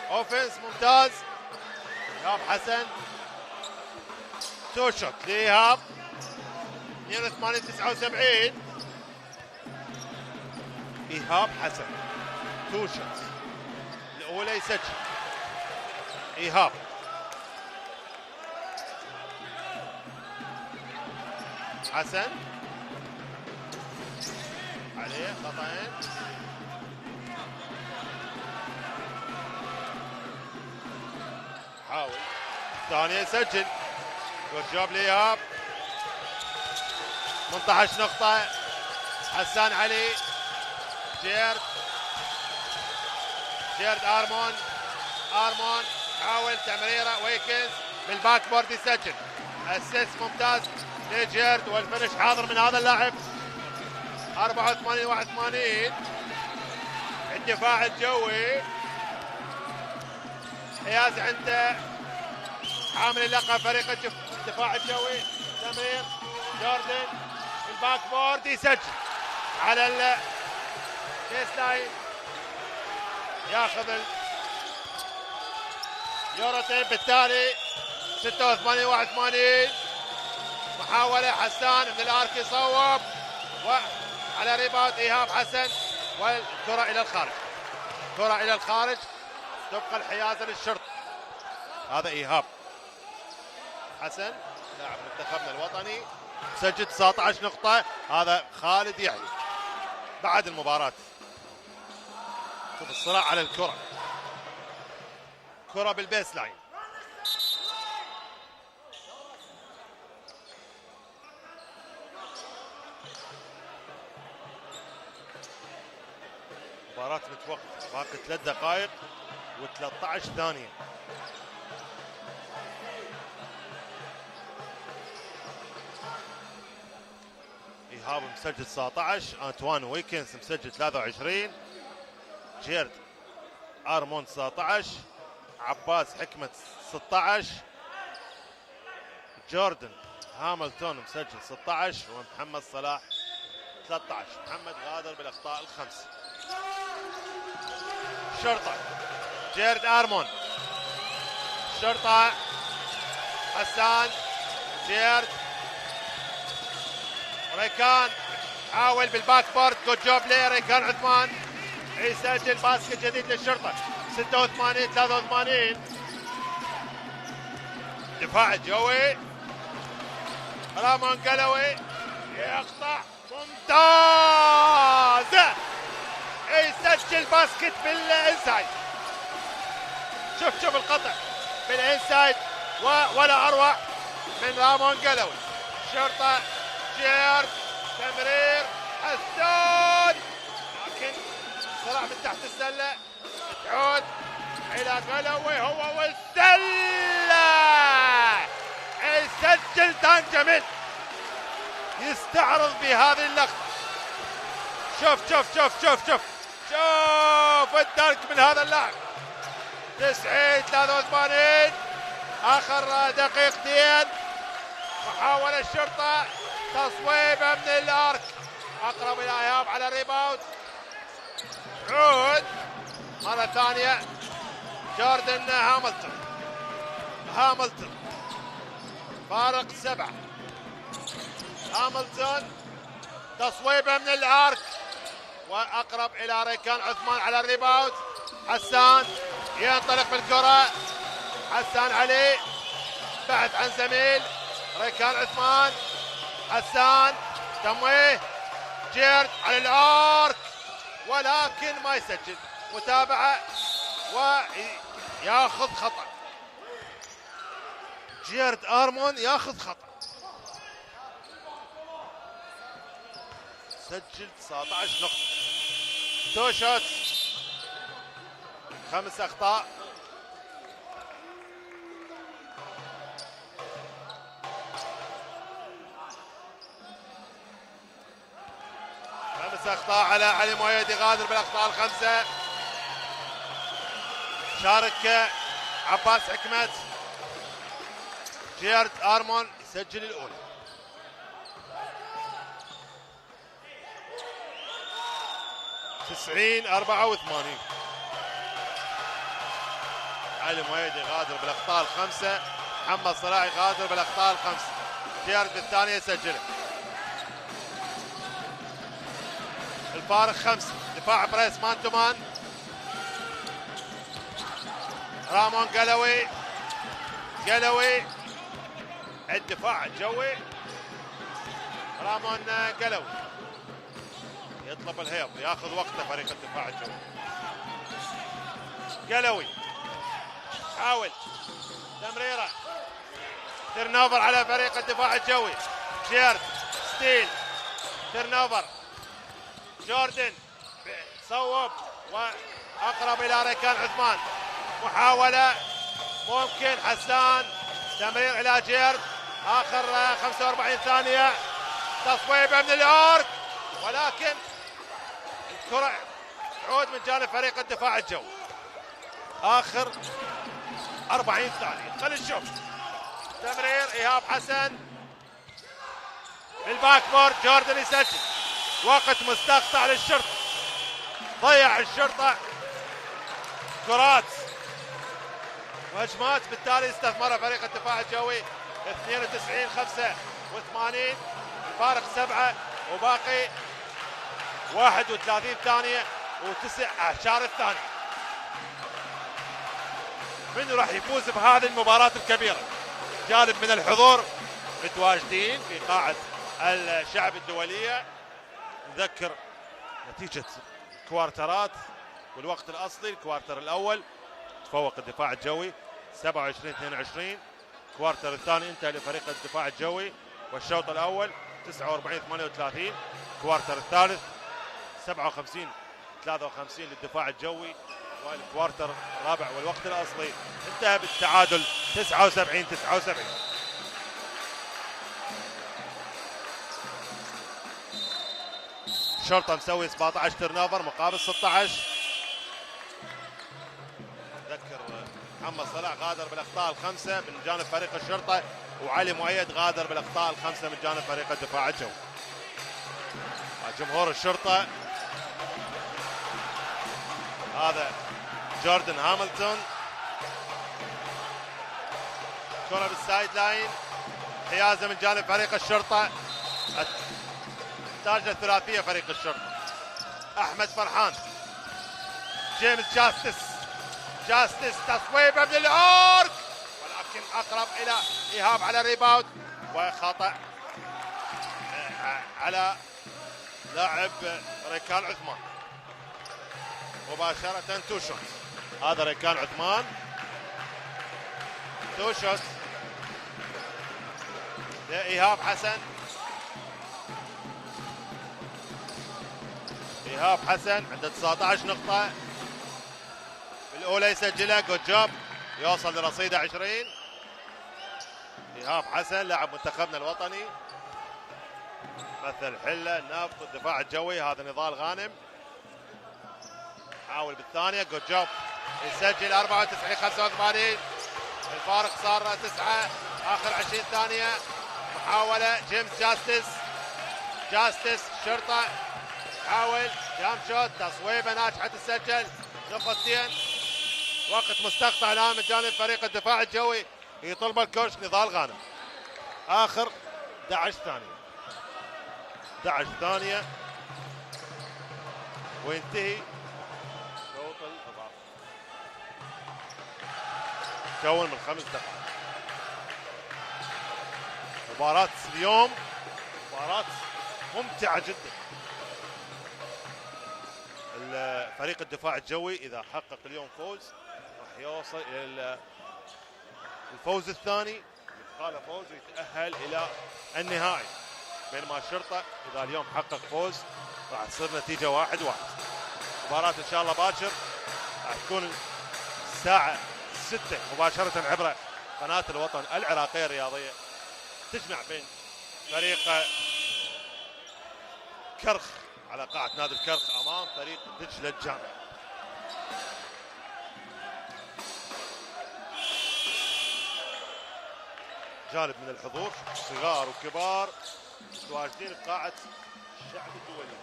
اوفنس ممتاز. ايهاب حسن تو شوت لايهاب. 82-79. ايهاب حسن تو شوت الاولى يسجل. ايهاب حسن عليه خطأين. حاول الثانية يسجل. والجواب لإيهاب. 18 نقطة. حسان علي. جيرد ارمون حاول تمريره. ويكنز بالباك بورد يسجل. اسيس ممتاز لجيرد والفنش حاضر من هذا اللاعب. 84-81. الدفاع الجوي حياز عند حامل اللقب فريق الدفاع الجوي. تمرير جوردن الباك بورد يسجل على البيس لاين، ياخذ اليورتين. بالتالي 86 81. محاولة حسان من الارك يصوب، وعلى ريباوند ايهاب حسن، والكرة الى الخارج. كرة الى الخارج تبقى الحيازة للشرطة. هذا ايهاب حسن لاعب منتخبنا الوطني سجل 19 نقطة. هذا خالد يعلي بعد المباراة. شوف الصراع على الكرة، كرة بالبيس لاين. مباراة متوقفة، باقي 3 دقائق و13 ثانية. إيهاب مسجل 19، أنطوان ويكنز مسجل 23، جيرد أرمون 19، عباس حكمة 16، جوردن هاملتون مسجل 16، ومحمد صلاح 13. محمد غادر بالأخطاء الخمس. شرطة جيرد أرمون، شرطة حسان، جيرد ريكان حاول بالباك بورد. جود جوب لي ريكان عثمان يسجل باسكت جديد للشرطة. 86 83. دفاع الجوي، رامون قلوي يقطع ممتازة، يسجل باسكت بالانسايد. شوف القطع بالانسايد ولا اروع من رامون قلوي. شرطة جيرد، تمرير حسان، لكن صراع من تحت السلة، تعود الى قلوي هو والسلة، يسجل دان جميل، يستعرض بهذه اللقطة. شوف الدرك من هذا اللاعب. 90 83. اخر دقيقتين. محاولة الشرطة، تصويبه من الارك، اقرب الى ايهاب على الريباوند. عود مرة ثانية جوردن هاملتون فارق 7. هاملتون تصويبه من الارك، واقرب الى ريكان عثمان على الريباوند. حسان ينطلق بالكرة، حسان علي بحث عن زميل. ريكان عثمان، حسان تمويه، جيرد على الارك ولكن ما يسجل. متابعة وياخذ خطأ. جيرد أرمون ياخذ خطأ. سجل 19 نقطة. 2 شوتس، 5 أخطاء. أخطاء على علي مؤيد، غادر بالأخطاء الخمسة. شارك عباس حكمت. جيرد أرمون يسجل الأولى. تسعين 84. علي مؤيد غادر بالأخطاء الخمسة. محمد صلاح غادر بالأخطاء الخمسة. جيرد بالثانية يسجله. الفارق 5. دفاع بريس مان تو مان. رامون قلوي الدفاع الجوي. رامون قلوي يطلب الهيض، ياخذ وقته فريق الدفاع الجوي. قلوي حاول تمريره، ترنوفر على فريق الدفاع الجوي. جيرد ستيل، ترنوفر. جوردن صوب واقرب الى ريكان عثمان. محاولة ممكن حسان، تمرير الى جيرد. اخر 45 ثانية. تصويبه من الارك ولكن الكرة تعود من جانب فريق الدفاع الجوي. اخر 40 ثانية. خلينا نشوف. تمرير ايهاب حسن، الباك بورد جوردن يسجل. وقت مستقطع للشرطة، ضيع الشرطة كرات وهجمات، بالتالي استثمرها فريق الدفاع الجوي. 92-85، الفارق 7 وباقي 31 ثانية و9 أعشار الثانية. من راح يفوز بهذه المباراة الكبيرة؟ جانب من الحضور متواجدين في قاعة الشعب الدولية. نذكر نتيجة كوارترات والوقت الأصلي. الكوارتر الأول تفوق الدفاع الجوي 27-22. الكوارتر الثاني انتهى لفريق الدفاع الجوي، والشوط الأول 49-38. الكوارتر الثالث 57-53 للدفاع الجوي. والكوارتر الرابع والوقت الأصلي انتهى بالتعادل 79-79. الشرطة مسوي 17 تيرن اوفر مقابل 16. ذكر محمد صلاح غادر بالاخطاء الخمسة من جانب فريق الشرطة، وعلي مؤيد غادر بالاخطاء الخمسة من جانب فريق الدفاع الجوي. جمهور الشرطة هذا جوردن هاملتون. كرة بالسايد لاين، حيازة من جانب فريق الشرطة. تحتاج الثلاثية فريق الشرطة. أحمد فرحان، جيمس جاستس تصويبه من العرق، ولكن أقرب إلى إيهاب على الريباوند، وخطأ على لاعب ريكان عثمان. مباشرة تو شوت، هذا ريكان عثمان. تو شوت لإيهاب حسن. إيهاب حسن عنده 19 نقطة، الأولى يسجلها. جود جوب، يوصل لرصيده 20. إيهاب حسن لاعب منتخبنا الوطني، مثل حلة النفط الدفاع الجوي. هذا نضال غانم حاول بالثانية. جود جوب يسجل 94-85. الفارق صار 9، آخر 20 ثانية. محاولة جيمس جاستس شرطة حاول جام شوت، تصويبه ناجحة تسجل نقطتين. وقت مستقطع الآن من جانب فريق الدفاع الجوي، يطلب الكوش نضال غانم. آخر 11 ثانية وينتهي شوط الإضافة، كون من 5 دقائق. مباراة اليوم مباراة ممتعة جدا. فريق الدفاع الجوي إذا حقق اليوم فوز راح يوصل إلى الفوز الثاني، يبقى فوز ويتأهل إلى النهائي. بينما الشرطة إذا اليوم حقق فوز راح تصير نتيجة 1-1. مباراة إن شاء الله باكر راح تكون الساعة 6 مباشرة عبر قناة الوطن العراقية الرياضية، تجمع بين فريق كرخ على قاعة نادي الكرخ أمام فريق دجلة الجامعة. جانب من الحضور صغار وكبار متواجدين بقاعة الشعب الدولي.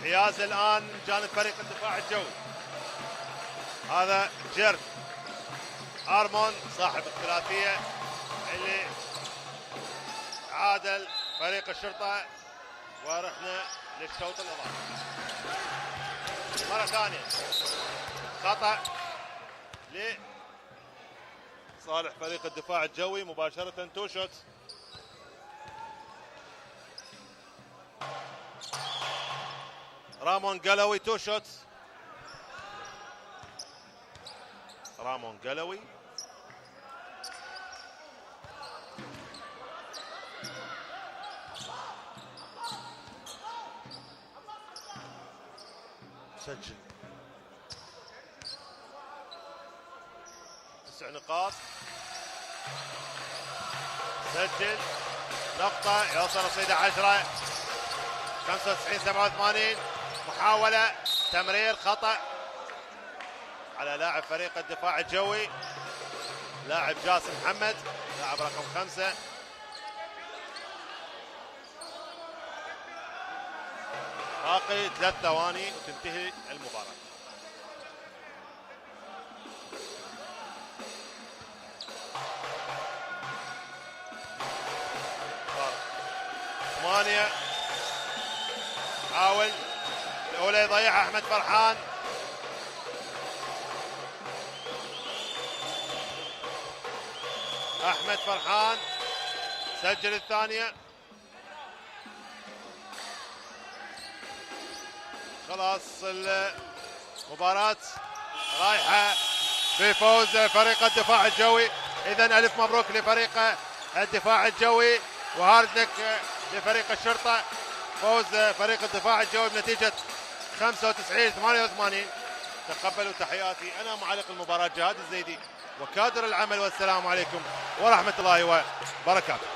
حيازة الآن من جانب فريق الدفاع الجوي. هذا جيرد أرمون صاحب الثلاثية اللي عادل فريق الشرطة، ورحنا للشوط الإضافي. مرة ثانية خطأ لصالح فريق الدفاع الجوي، مباشرة تو شوت. رامون قلوي تو شوت. رامون قلوي سجل 9 نقاط، سجل نقطة، يوصل رصيده 10. 95-87. محاولة تمرير خطأ على لاعب فريق الدفاع الجوي، لاعب جاسم محمد. لاعب رقم 5. باقي 3 ثواني وتنتهي المباراة. ثمانية. حاول الأولى يضيعها أحمد فرحان. أحمد فرحان سجل الثانية. خلاص المباراة رايحة بفوز فريق الدفاع الجوي. إذن ألف مبروك لفريق الدفاع الجوي، وهارد لك لفريق الشرطة. فوز فريق الدفاع الجوي بنتيجة 95-88. تقبلوا تحياتي، أنا معلق المباراة جهاد الزيدي وكادر العمل، والسلام عليكم ورحمة الله وبركاته.